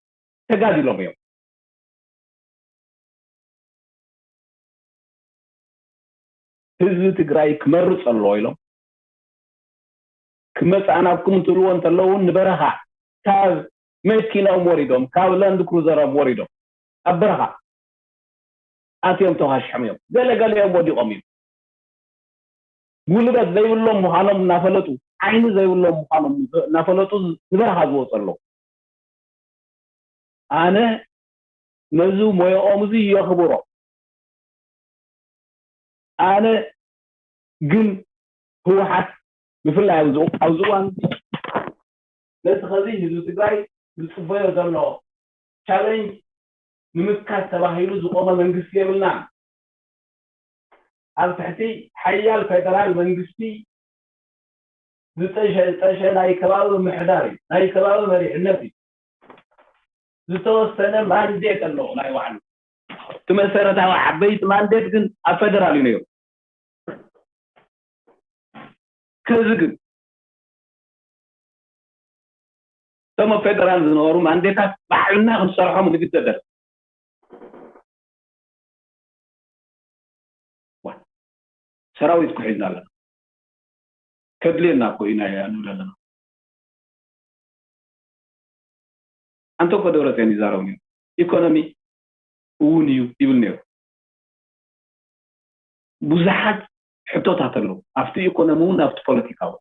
ተጋዲሎም እዮም። ህዝቢ ትግራይ ክመርፅ ኣለዎ ኢሎም ክመፃእናኩም እንትብልዎ እንተለዉ እውን ንበረኻ ካብ መኪናኦም ወሪዶም፣ ካብ ላንድ ክሩዘሮም ወሪዶም ኣብ በረኻ ኣትዮም ተዋሽሖም እዮም። ገለ ገሊኦም ወዲቖም እዮም። ጉልበት ዘይብሎም ምዃኖም እናፈለጡ፣ ዓይኒ ዘይብሎም ምዃኖም እናፈለጡ ንበረኻ ዝወፁ ኣለዉ። ኣነ ነዚ ሞያኦም እዚ የኽብሮ። ኣነ ግን ህወሓት ብፍላይ ኣብዚ ኣብዚ እዋን እዚ ነቲ ኸዚ ህዝቢ ትግራይ ዝፅበዮ ዘሎ ቻለንጅ ንምካት ተባሂሉ ዝቆመ መንግስቲ የብልናን። ኣብ ትሕቲ ሓያል ፌደራል መንግስቲ ዝጠሸ ዝጠሸ ናይ ከባቢ ምምሕዳር እዩ፣ ናይ ከባቢ መሪሕነት እዩ። ዝተወሰነ ማንዴት ኣለዎ ናይ ባዕሉ። እቲ መሰረታዊ ዓበይቲ ማንዴት ግን ኣብ ፌደራል እዩ ነይሩ። ከዚ ግን እቶም ኣብ ፌደራል ዝነበሩ ማንዴታት ባዕልና ክንሰርሖም ንግደድ ኣለና። ዋ፣ ሰራዊት እኮ ሒዝና ኣለና። ከድልየና እኮ ኢና ንብል ኣለና። ኣንተ እኮ ደብረፅዮን ይዛረቡ ነይሩ። ኢኮኖሚ እውን እዩ ይብል ነይሩ። ብዙሓት ሕቶታት ኣለዉ። ኣብቲ ኢኮኖሚ እውን ኣብቲ ፖለቲካ እውን።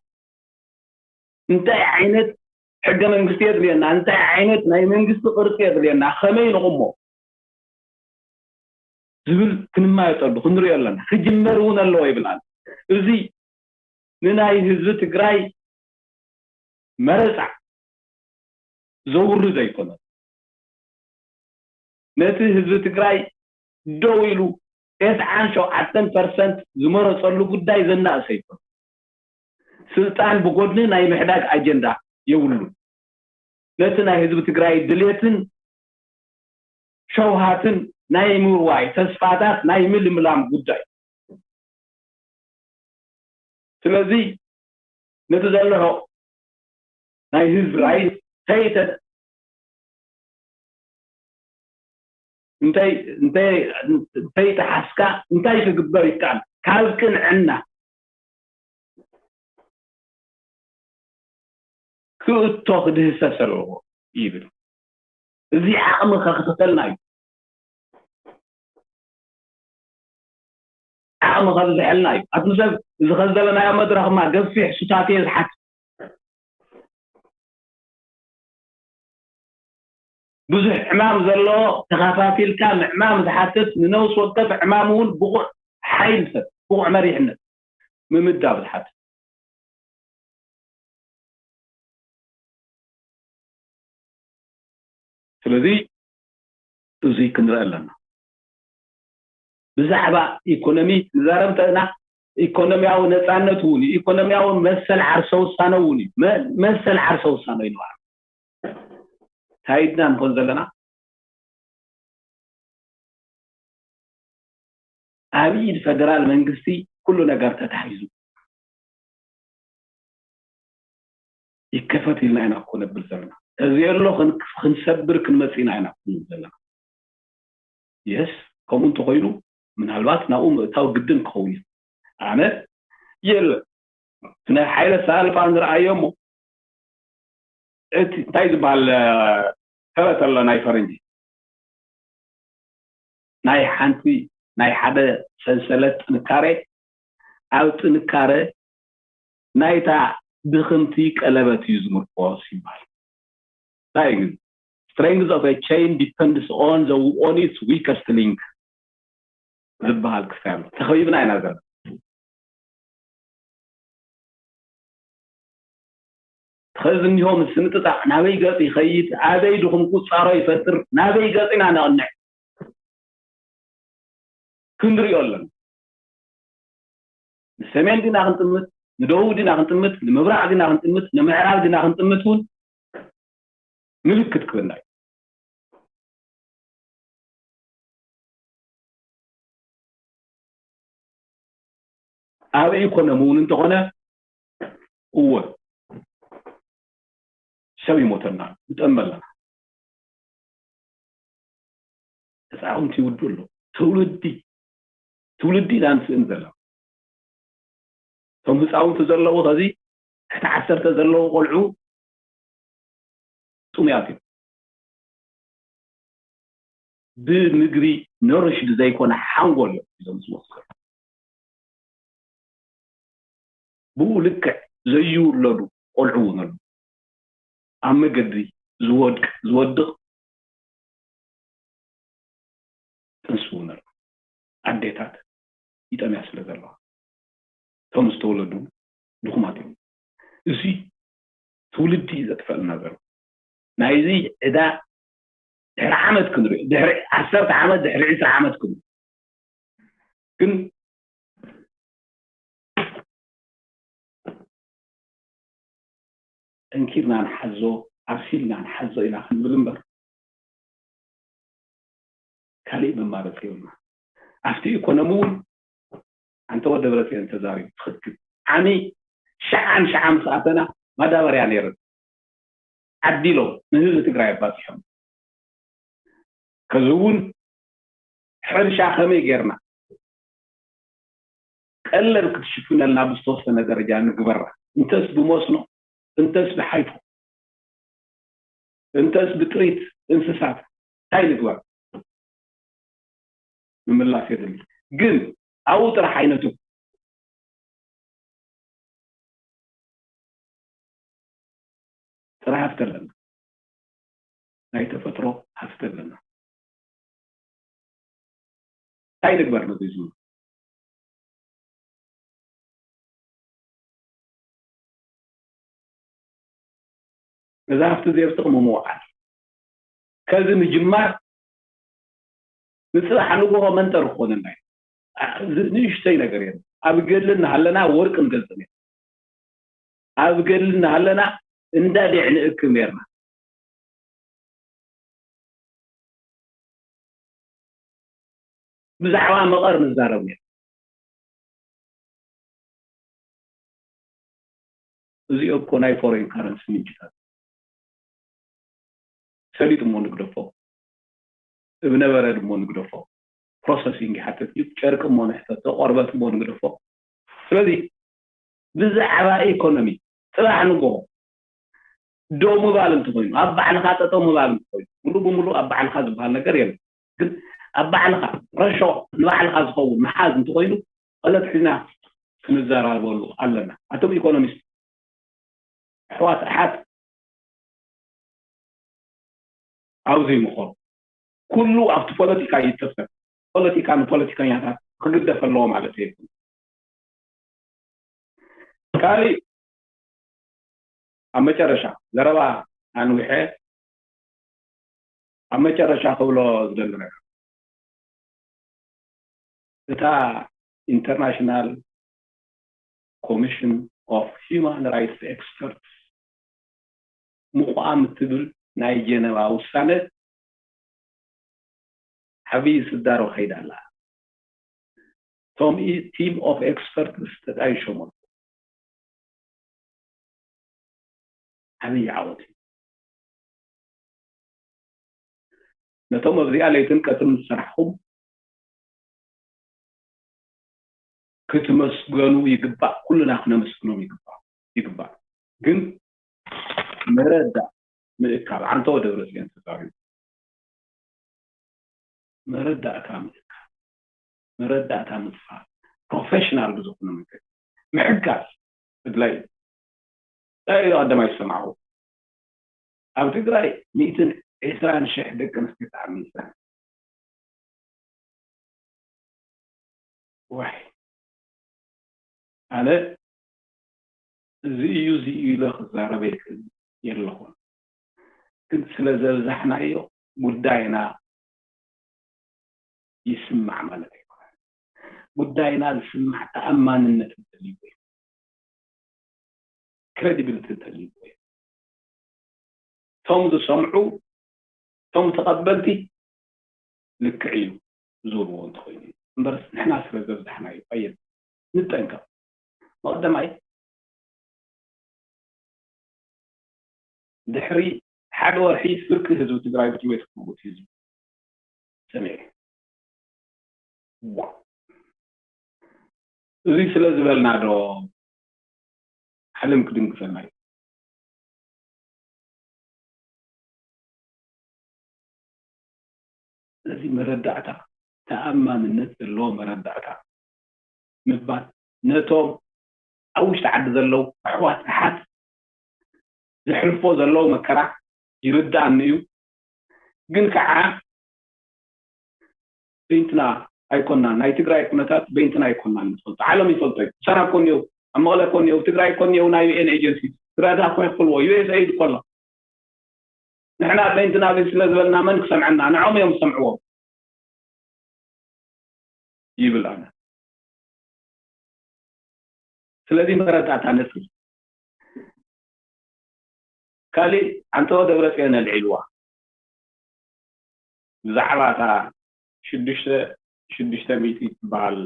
እንታይ ዓይነት ሕገ መንግስቲ የድልየና? እንታይ ዓይነት ናይ መንግስቲ ቅርፂ የድልየና? ከመይ ንቑሞ? ዝብል ክንማየጠሉ ክንሪኦ ኣለና። ክጅመር እውን ኣለዎ ይብል ኣሎ። እዚ ንናይ ህዝቢ ትግራይ መረፃ ዘውርድ ኣይኮነን። ነቲ ህዝቢ ትግራይ ደው ኢሉ ተስዓን ሸውዓተን ፐርሰንት ዝመረፀሉ ጉዳይ ዘናእስ ኣይኮነን። ስልጣን ብጎድኒ ናይ ምሕዳግ ኣጀንዳ የብሉን። ነቲ ናይ ህዝቢ ትግራይ ድሌትን ሸውሃትን ናይ ምርዋይ ተስፋታት ናይ ምልምላም ጉዳይ። ስለዚ ነቲ ዘሎ ናይ ህዝቢ ራእይ ከይተ እንተይ እንተይ እንተይ ተሓስካ እንታይ ክግበር ይከኣል? ካብ ቅንዕና ክእቶ ክድህሰስ ኣለዎ ይብል። እዚ ዓቕሚ ከክተተልና እዩ። ዓቕሚ ከብዝሐልና እዩ። ኣቱም ሰብ፣ እዚ ከዚ ዘለናዮ መድረኽማ ገፊሕ ሱታፌ ዝሓት ብዙሕ ዕማም ዘለዎ ተኸፋፊልካ ምዕማም ዝሓትት ንነብሲ ወከፍ ዕማም እውን ብቑዕ ሓይል ሰብ ብቑዕ መሪሕነት ምምዳብ ዝሓትት ስለዚ እዚ ክንርኢ ኣለና። ብዛዕባ ኢኮኖሚ ንዛረብ እንተና ኢኮኖሚያዊ ነፃነት እውን እዩ፣ ኢኮኖሚያዊ መሰል ዓርሰ ውሳነ እውን እዩ። መሰል ዓርሰ ውሳነ እዩ ንባዕሉ። እንታይ ኢድና ንኮን ዘለና? ኣብ ኢድ ፈደራል መንግስቲ ኩሉ ነገር ተታሒዙ ይከፈት ኢልና ኢና እኮ ነብል ዘለና። እዚ ኣሎ ክንሰብር ክንመፅ ኢና ኢና ክንብል ዘለና። የስ፣ ከምኡ እንተኮይኑ ምናልባት ናብኡ ምእታው ግድን ክኸውን እዩ። ኣነ የለ ናይ ሓይለ ሳልፋ ንረኣዮ እሞ እቲ እንታይ ዝበሃል ተረት ኣሎ ናይ ፈረንጂ ናይ ሓንቲ ናይ ሓደ ሰንሰለት ጥንካሬ ኣብ ጥንካሬ ናይታ ድኽምቲ ቀለበት እዩ ዝምርኮስ ይበሃል። እንታይ ግን strength of a chain depends on the on its weakest link ዝበሃል ክስታይ ኣሎ። ተኸቢብና ኢና ዘለና። ኸዚ እኒሆ ምስንጥጣቕ ናበይ ገፅ ይኸይድ፣ ኣበይ ድኹም ቁፃሮ ይፈጥር፣ ናበይ ገፅ ኢና ነቕንዕ ክንሪኦ ኣለና። ንሰሜን ዲና ክንጥምት፣ ንደቡብ ዲና ክንጥምት፣ ንምብራቕ ዲና ክንጥምት፣ ንምዕራብ ዲና ክንጥምት እውን ምልክት ክበና እዩ። ኣብ ኢኮኖሚ እውን እንተኾነ እወ ሰብ ይሞተና ንጠመ ኣለና። ህፃውንቲ ይውዱ ኣሎ። ትውልዲ ትውልዲ ኢና ንስእን ዘለና። እቶም ህፃውንቲ ዘለዉ ከዚ ትሕቲ ዓሰርተ ዘለዉ ቆልዑ ጥሙያት እዮም። ብምግቢ ኖርሽድ ዘይኮነ ሓንጎል እዮም ሒዞም ዝመፁ ዘለዉ። ብኡ ልክዕ ዘይውለዱ ቆልዑ እውን ኣለዉ። ኣብ መገዲ ዝወድቅ ዝወድቕ ጥንሲ እውን ኣሎ። ኣዴታት ይጠምያ ስለ ዘለዋ እቶም ዝተወለዱ ድኹማት እዮም። እዚ ትውልዲ እዩ ዘጥፈልና ዘሎ። ናይዚ ዕዳ ድሕሪ ዓመት ክንሪኦ፣ ድሕሪ ዓሰርተ ዓመት፣ ድሕሪ ዕስራ ዓመት ክንሪኦ። ግን ጠንኪርና ንሓዞ፣ ኣብሲልና ንሓዞ ኢና ክንብል እምበር ካሊእ መማረፂ የብልና። ኣብቲ ኢኮኖሚ እውን ኣንተ ወደ ብረፅዮን ተዛሪቡ ትኽክል። ዓሚ ሸዓን ሸዓን ምስ ኣተና ማዳበርያ ነይሩ ዓዲሎም ንህዝቢ ትግራይ ኣባፂሖም። ከዚ እውን ሕርሻ ከመይ ጌርና ቀለብ ክትሽፍነልና ብዝተወሰነ ደረጃ ንግበራ፣ እንተስ ብመስኖ፣ እንተስ ብሓይፎ፣ እንተስ ብጥሪት እንስሳት እንታይ ንግበር? ምምላስ የድሊ። ግን ኣብኡ ጥራሕ ኣይነትኩ። ጥረ ሃፍቲ ኣለና፣ ናይ ተፈጥሮ ሃፍቲ ኣለና። እንታይ ንግበር ነዚ ህዝቢ? ነዚ ሃፍቲ እዚ ኣብ ጥቕሚ ምውዓል። ከዚ ምጅማር ንፅባሕ ንጎሆ መንጠር ክኾነና እዩ። ንእሽተይ ነገር የለን። ኣብ ገድሊ እናሃለና ወርቂ ንገዝእ ነርና። ኣብ ገድሊ እናሃለና እንዳ ዴዕ ንእክብ ነርና። ብዛዕባ መቐር ንዛረብ ነርና። እዚኦ እኮ ናይ ፎሬን ካረንሲ ምንጭታት። ሰሊጥ እሞ ንግደፎ፣ እብነበረድ እሞ ንግደፎ፣ ፕሮሰሲንግ ይሓትት እዩ፣ ጨርቂ እሞ ንሕተቶ፣ ቆርበት እሞ ንግደፎ። ስለዚ ብዛዕባ ኢኮኖሚ ፅባሕ ንጎሆ ደው ምባል እንተኾይኑ፣ ኣብ ባዕልኻ ጠጠው ምባል እንተኾይኑ፣ ሙሉ ብሙሉ ኣብ ባዕልኻ ዝበሃል ነገር የለን። ግን ኣብ ባዕልኻ ረሾ ንባዕልኻ ዝኸውን ምሓዝ እንተኾይኑ፣ ቀለብ ሒዝና ክንዘራረበሉ ኣለና። ኣቶም ኢኮኖሚስት ኣሕዋት ኣሓት ኣብዚ ምኾኑ ኩሉ ኣብቲ ፖለቲካ ይተፈል። ፖለቲካ ንፖለቲከኛታት ክግደፍ ኣለዎ ማለት ኣይኮነ። ካሊእ ኣብ መጨረሻ ዘረባ ኣንዊሐ ኣብ መጨረሻ ክብሎ ዝደሊ ነገር፣ እታ ኢንተርናሽናል ኮሚሽን ኦፍ ሂውማን ራይትስ ኤክስፐርትስ ምቋም እትብል ናይ ጀነቫ ውሳነ ዓብዪ ስዳሮ ከይዳ ኣላ። እቶም ቲም ኦፍ ኤክስፐርትስ ተጣይሾም ኣለዉ። ዓብዪ ዓወት እዩ። ነቶም ኣብዚኣ ለይትን ቀትርን ዝሰራሕኹም ክትመስገኑ ይግባእ። ኩልና ክነመስግኖም ይግባእ ይግባእ። ግን መረዳእ ምእካብ፣ ዓንተወ ደብረፅዮን ተዛሪቡ። መረዳእታ ምእካብ፣ መረዳእታ ምጥፋእ፣ ፕሮፌሽናል ብዝኾነ መንገዲ ምሕጋዝ ኣድላይ እዩ። እንታይ ኢሉ ቀዳማይ ዝሰማዕዎ? ኣብ ትግራይ ሚእትን ዕስራን ሽሕ ደቂ ኣንስትዮ ተዓሚፀን። ዋይ፣ ኣነ እዚ እዩ፣ እዚ እዩ ኢለ ክዛረብ ኣይክእልን የለኹን። ግን ስለ ዘብዛሕናዮ ጉዳይና ይስማዕ ማለት ኣይኮነን። ጉዳይና ዝስማዕ ተኣማንነት እንተልይዎ እዩ። ክሬዲቢሊቲ እንተልይዎ እዩ። እቶም ዝሰምዑ፣ እቶም ተቐበልቲ ልክዕ እዩ ዝብልዎ እንተኾይኑ እዩ። እምበርስ ንሕና ስለ ዘብዛሕናዮ፣ ኣየት ንጠንቀቕ። መቐደማይ ድሕሪ ሓደ ወርሒ ፍርቂ ህዝቢ ትግራይ ብጥሜት ክመውት ህዝቢ ሰሚዐ። ዋ፣ እዚ ስለ ዝበልና ዶ ዓለም ክድንግፈና እዩ? ስለዚ መረዳእታ፣ ተኣማንነት ዘለዎ መረዳእታ ምባል፣ ነቶም ኣብ ውሽጢ ዓዲ ዘለዉ ኣሕዋት ኣሓት ዘሕልፎ ዘለዉ መከራ ይርዳእኒ እዩ። ግን ከዓ በይንትና ኣይኮናን፣ ናይ ትግራይ ኩነታት በይንትና ኣይኮናን ንፈልጦ፣ ዓለም ይፈልጦ እዩ። ሰና እኮ እኒአው፣ ኣብ መቐለ እኮ እኒአው፣ ትግራይ እኮ እኒአው፣ ናይ ዩ ኤን ኤጀንሲ ትረዳ እኮ ይኽፍልዎ፣ ዩ ኤስ ኤይድ እኮ ኣሎ። ንሕና በይንትና ግን ስለ ዝበልና መን ክሰምዐና? ንዖም እዮም ዝሰምዕዎም ይብል ኣነ። ስለዚ መረዳእታ ነጥሪ። ካሊእ ኣንተወ ደብረፅዮን ኣልዒልዋ ብዛዕባ እታ ሽዱሽተ ሽዱሽተ ሚእቲ ትበሃል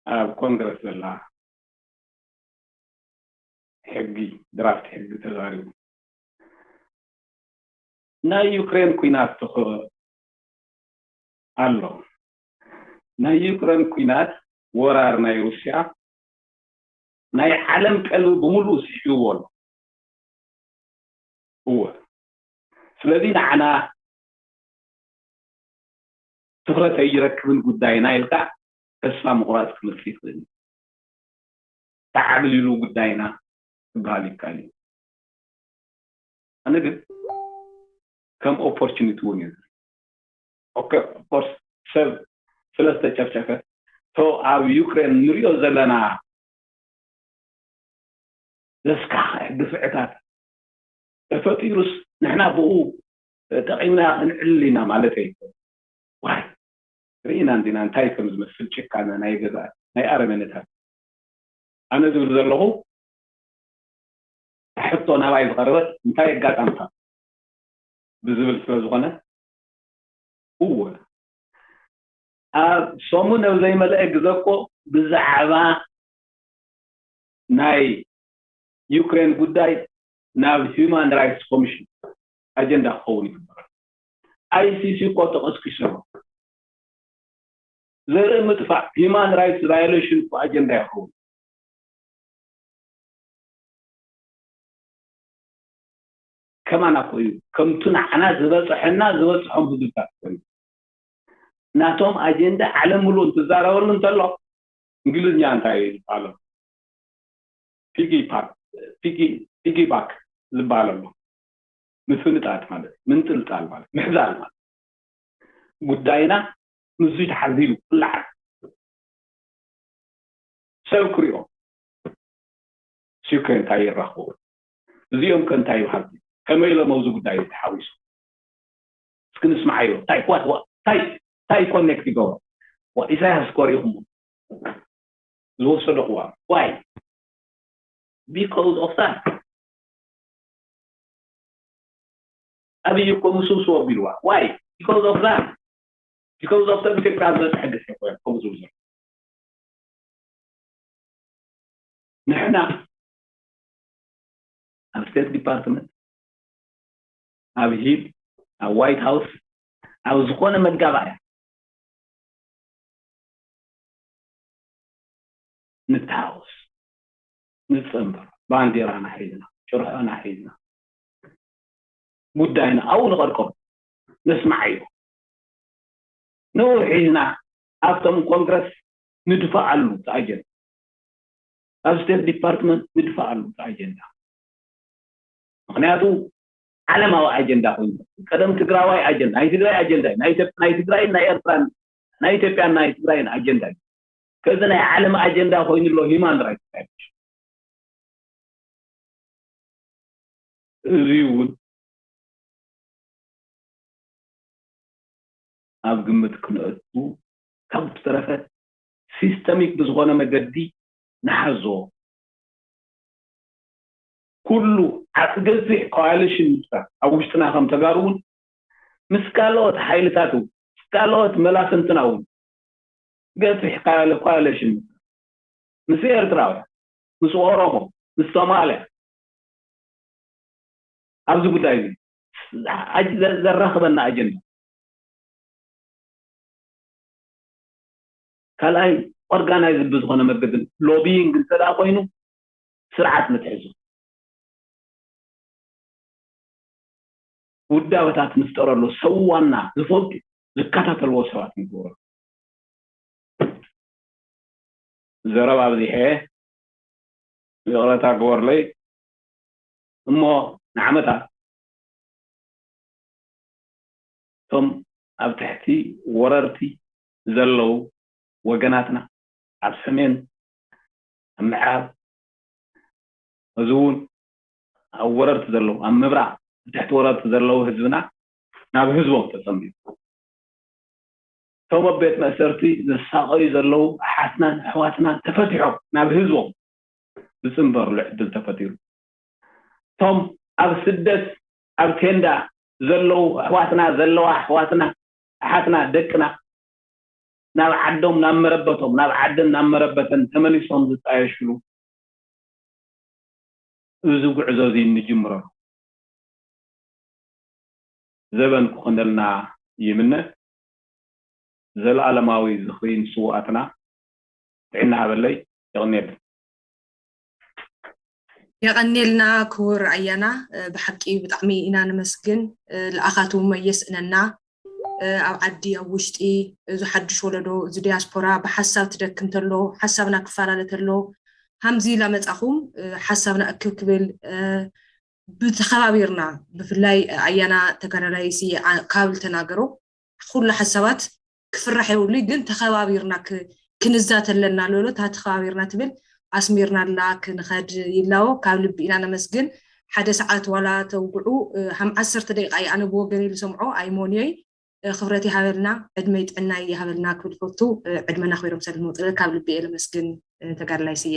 ኣብ ኮንግረስ ዘላ ሕጊ፣ ድራፍት ሕጊ ተዛሪቡ። ናይ ዩክሬን ኩናት ትኽ ኣሎ። ናይ ዩክሬን ኩናት፣ ወራር ናይ ሩስያ ናይ ዓለም ቀልቢ ብምሉእ ስሒብዎ ኣሎ። እወ፣ ስለዚ ንዓና ትኹረት ኣይረክብን ጉዳይና ኢልካ ተስፋ ምቑራፅ ክመፅእ ይኽእል እዩ። ተዓብሊሉ ጉዳይና ክበሃል ይከኣል እዩ። ኣነ ግን ከም ኦፖርቹኒቲ እውን እዩ። ኦኬ፣ ኦፍኮርስ ሰብ ስለ ዝተጨፍጨፈ፣ ቶ ኣብ ዩክሬን ንሪኦ ዘለና ዘስካሕክሕ ግፍዕታት ተፈጢሩስ ንሕና ብኡ ጠቒምና ክንዕልል ኢና ማለት ኣይኮነን። ዋይ፣ ርኢና እንዲና እንታይ ከም ዝመስል ጭካነ ናይ ገዛ ናይ ኣረመኔታት። ኣነ ዝብል ዘለኹ ሕቶ ናባይ ዝቐረበት እንታይ ኣጋጣምታ ብዝብል ስለ ዝኾነ፣ እወ፣ ኣብ ሰሙን ኣብ ዘይመልአ ግዘ እኮ ብዛዕባ ናይ ዩክሬን ጉዳይ ናብ ሂውማን ራይትስ ኮሚሽን ኣጀንዳ ክኸውን ይግበሮ። ኣይ ሲ ሲ እኮ ተቐስቂሱ ኣሎ። ዘርኢ ምጥፋእ ሂውማን ራይትስ ቫዮሌሽን እኮ ኣጀንዳ ይኸውን። ከማና እኮ እዩ ከምቱ ንዓና ዝበፅሐና ዝበፅሖም ህዝብታት ኮይኑ ናቶም ኣጀንዳ ዓለም ሙሉእ እንትዛረበሉ እንተሎ እንግሊዝኛ እንታይ እዩ ዝበሃሎ? ፒጊ ፓክ፣ ፒጊ፣ ፒጊ ባክ ዝበሃል ኣሎ። ምፍንጣጥ ማለት፣ ምንጥልጣል ማለት፣ ምሕዛል ማለት። ጉዳይና ምስዚ ተሓዚሉ ክለዓል ሰብ ክሪኦ። ሲከ እንታይ ይራኽቡ? እዚኦም ከ እንታይ ይበሃል? ከመይ ኢሎም ኣብዚ ጉዳይ ተሓዊሱ? ክንስማዓዮ እንታይ what what እንታይ እንታይ ኮኔክት ይገብሮ ኢሳያስ ኮሪኹም ዝወሰዶ ቅዋም why because of that ኣብይ እኮ ምስብስቦ ኣቢልዋ why because of that because of them ኢትዮጵያ ዝበፅሐ ግፍ እኮ ከምኡ ዝብል ዘሎ ንሕና ኣብ ስቴት ዲፓርትመንት ኣብ ሂል ኣብ ዋይት ሃውስ ኣብ ዝኾነ መጋባእያ ንተሃወስ ንፀንበር ባንዲራና ሒዝና ጭርሖና ሒዝና ጉዳይና ኣብኡ ንቐርቀሩ ነስማዓዮ ንኡ ሒዝና ኣብቶም ኮንግረስ ንድፋዓሉ ኣጀንዳ ኣብ ስቴት ዲፓርትመንት ንድፋዓሉ ኣጀንዳ ምክንያቱ ዓለማዊ ኣጀንዳ ኮይኑ ቀደም ትግራዋይ ኣጀንዳ ናይ ትግራይ ኣጀንዳ ናይ ትግራይ ናይ ኤርትራን ናይ ኢትዮጵያን ናይ ትግራይን ኣጀንዳ እዩ ከዚ ናይ ዓለም ኣጀንዳ ኮይኑ ኣሎ ሂማን ራይትስ እዚ እውን ኣብ ግምት ክነእቱ ካብ ዝተረፈ ሲስተሚክ ብዝኾነ መገዲ ንሓዞ ኩሉ ዓቕገዝሕ ኮኣሊሽን ምፍጣር ኣብ ውሽጥና ከም ተጋሩ እውን ምስ ካልኦት ሓይልታት እውን ምስ ካልኦት መላፍንትና እውን ገፊሕ ኮኣሊሽን ምስ ኤርትራውያን ምስ ኦሮሞ ምስ ሶማልያ ኣብዚ ጉዳይ እዚ ዘራኽበና ኣጀንዳ ካልኣይ ኦርጋናይዝ ብዝኾነ መገድን ሎቢይንግ እንተ ኮይኑ ስርዓት ምትሕዙ ውዳበታት ንፍጠረሉ ሰዋና ዝፈልጡ ዝከታተልዎ ሰባት ንግበረሉ ዘረባ ኣብዚሐ ይቕረታ ግበርለይ እሞ ንዓመታት እቶም ኣብ ትሕቲ ወረርቲ ዘለዉ ወገናትና ኣብ ሰሜን ኣብ ምዕራብ እዚ እውን ኣብ ወረርቲ ዘለዉ ኣብ ምብራቕ ትሕቲ ወረርቲ ዘለዉ ህዝብና ናብ ህዝቦም ተፀምቢሩ እቶም ኣብ ቤት መእሰርቲ ዝሳቐዩ ዘለዉ ኣሓትናን ኣሕዋትናን ተፈቲሖም ናብ ህዝቦም ዝፅንበርሉ ዕድል ተፈጢሩ እቶም ኣብ ስደት ኣብ ቴንዳ ዘለዉ ኣሕዋትና ዘለዋ ኣሕዋትና ኣሓትና ደቅና ናብ ዓዶም ናብ መረበቶም ናብ ዓደን ናብ መረበተን ተመሊሶም ዝጣየሽሉ እዚ ጉዕዞ እዚ እንጅምረሉ ዘበን ክኾነልና ይምነ። ዘለኣለማዊ ዝኽሪ ንስውኣትና። ጥዕና ሃበለይ። የቐንየለይ። የቐንየልና ክቡር ኣያና፣ ብሓቂ ብጣዕሚ ኢና ነመስግን። ልኣኻት እውን መየስእነና። ኣብ ዓዲ ኣብ ውሽጢ እዚ ሓዱሽ ወለዶ እዚ ዲያስፖራ ብሓሳብ ትደክም ተሎ ሓሳብና ክፈላለ ተሎ ሃምዚ ኢላ መጻኹም ሓሳብና እክብ ክብል ብተኸባቢርና ብፍላይ ኣያና ተጋዳላይ ስየ ካብ ዝተናገሮ ኩሉ ሓሳባት ክፍራሕ የብሉ ግን ተኸባቢርና ክንዛተ ኣለና ልበሎ እታ ተኸባቢርና ትብል ኣስሚርና ኣላ ክንኸድ ይላዎ ካብ ልቢ ኢና ነመስግን ሓደ ሰዓት ዋላ ተውግዑ ሃም ዓሰርተ ደቂቃ እዩ ኣነ ብወገን ኢሉ ሰምዖ ኣይሞንዮይ ክብረት ይሃበልና ዕድመይ ጥዕናይ ይሃበልና ክብል ፈቱ ዕድመና ክቢሮም ሰለስተ መውፅእ ካብ ልቢ እየ ለመስግን ተጋድላይ ስየ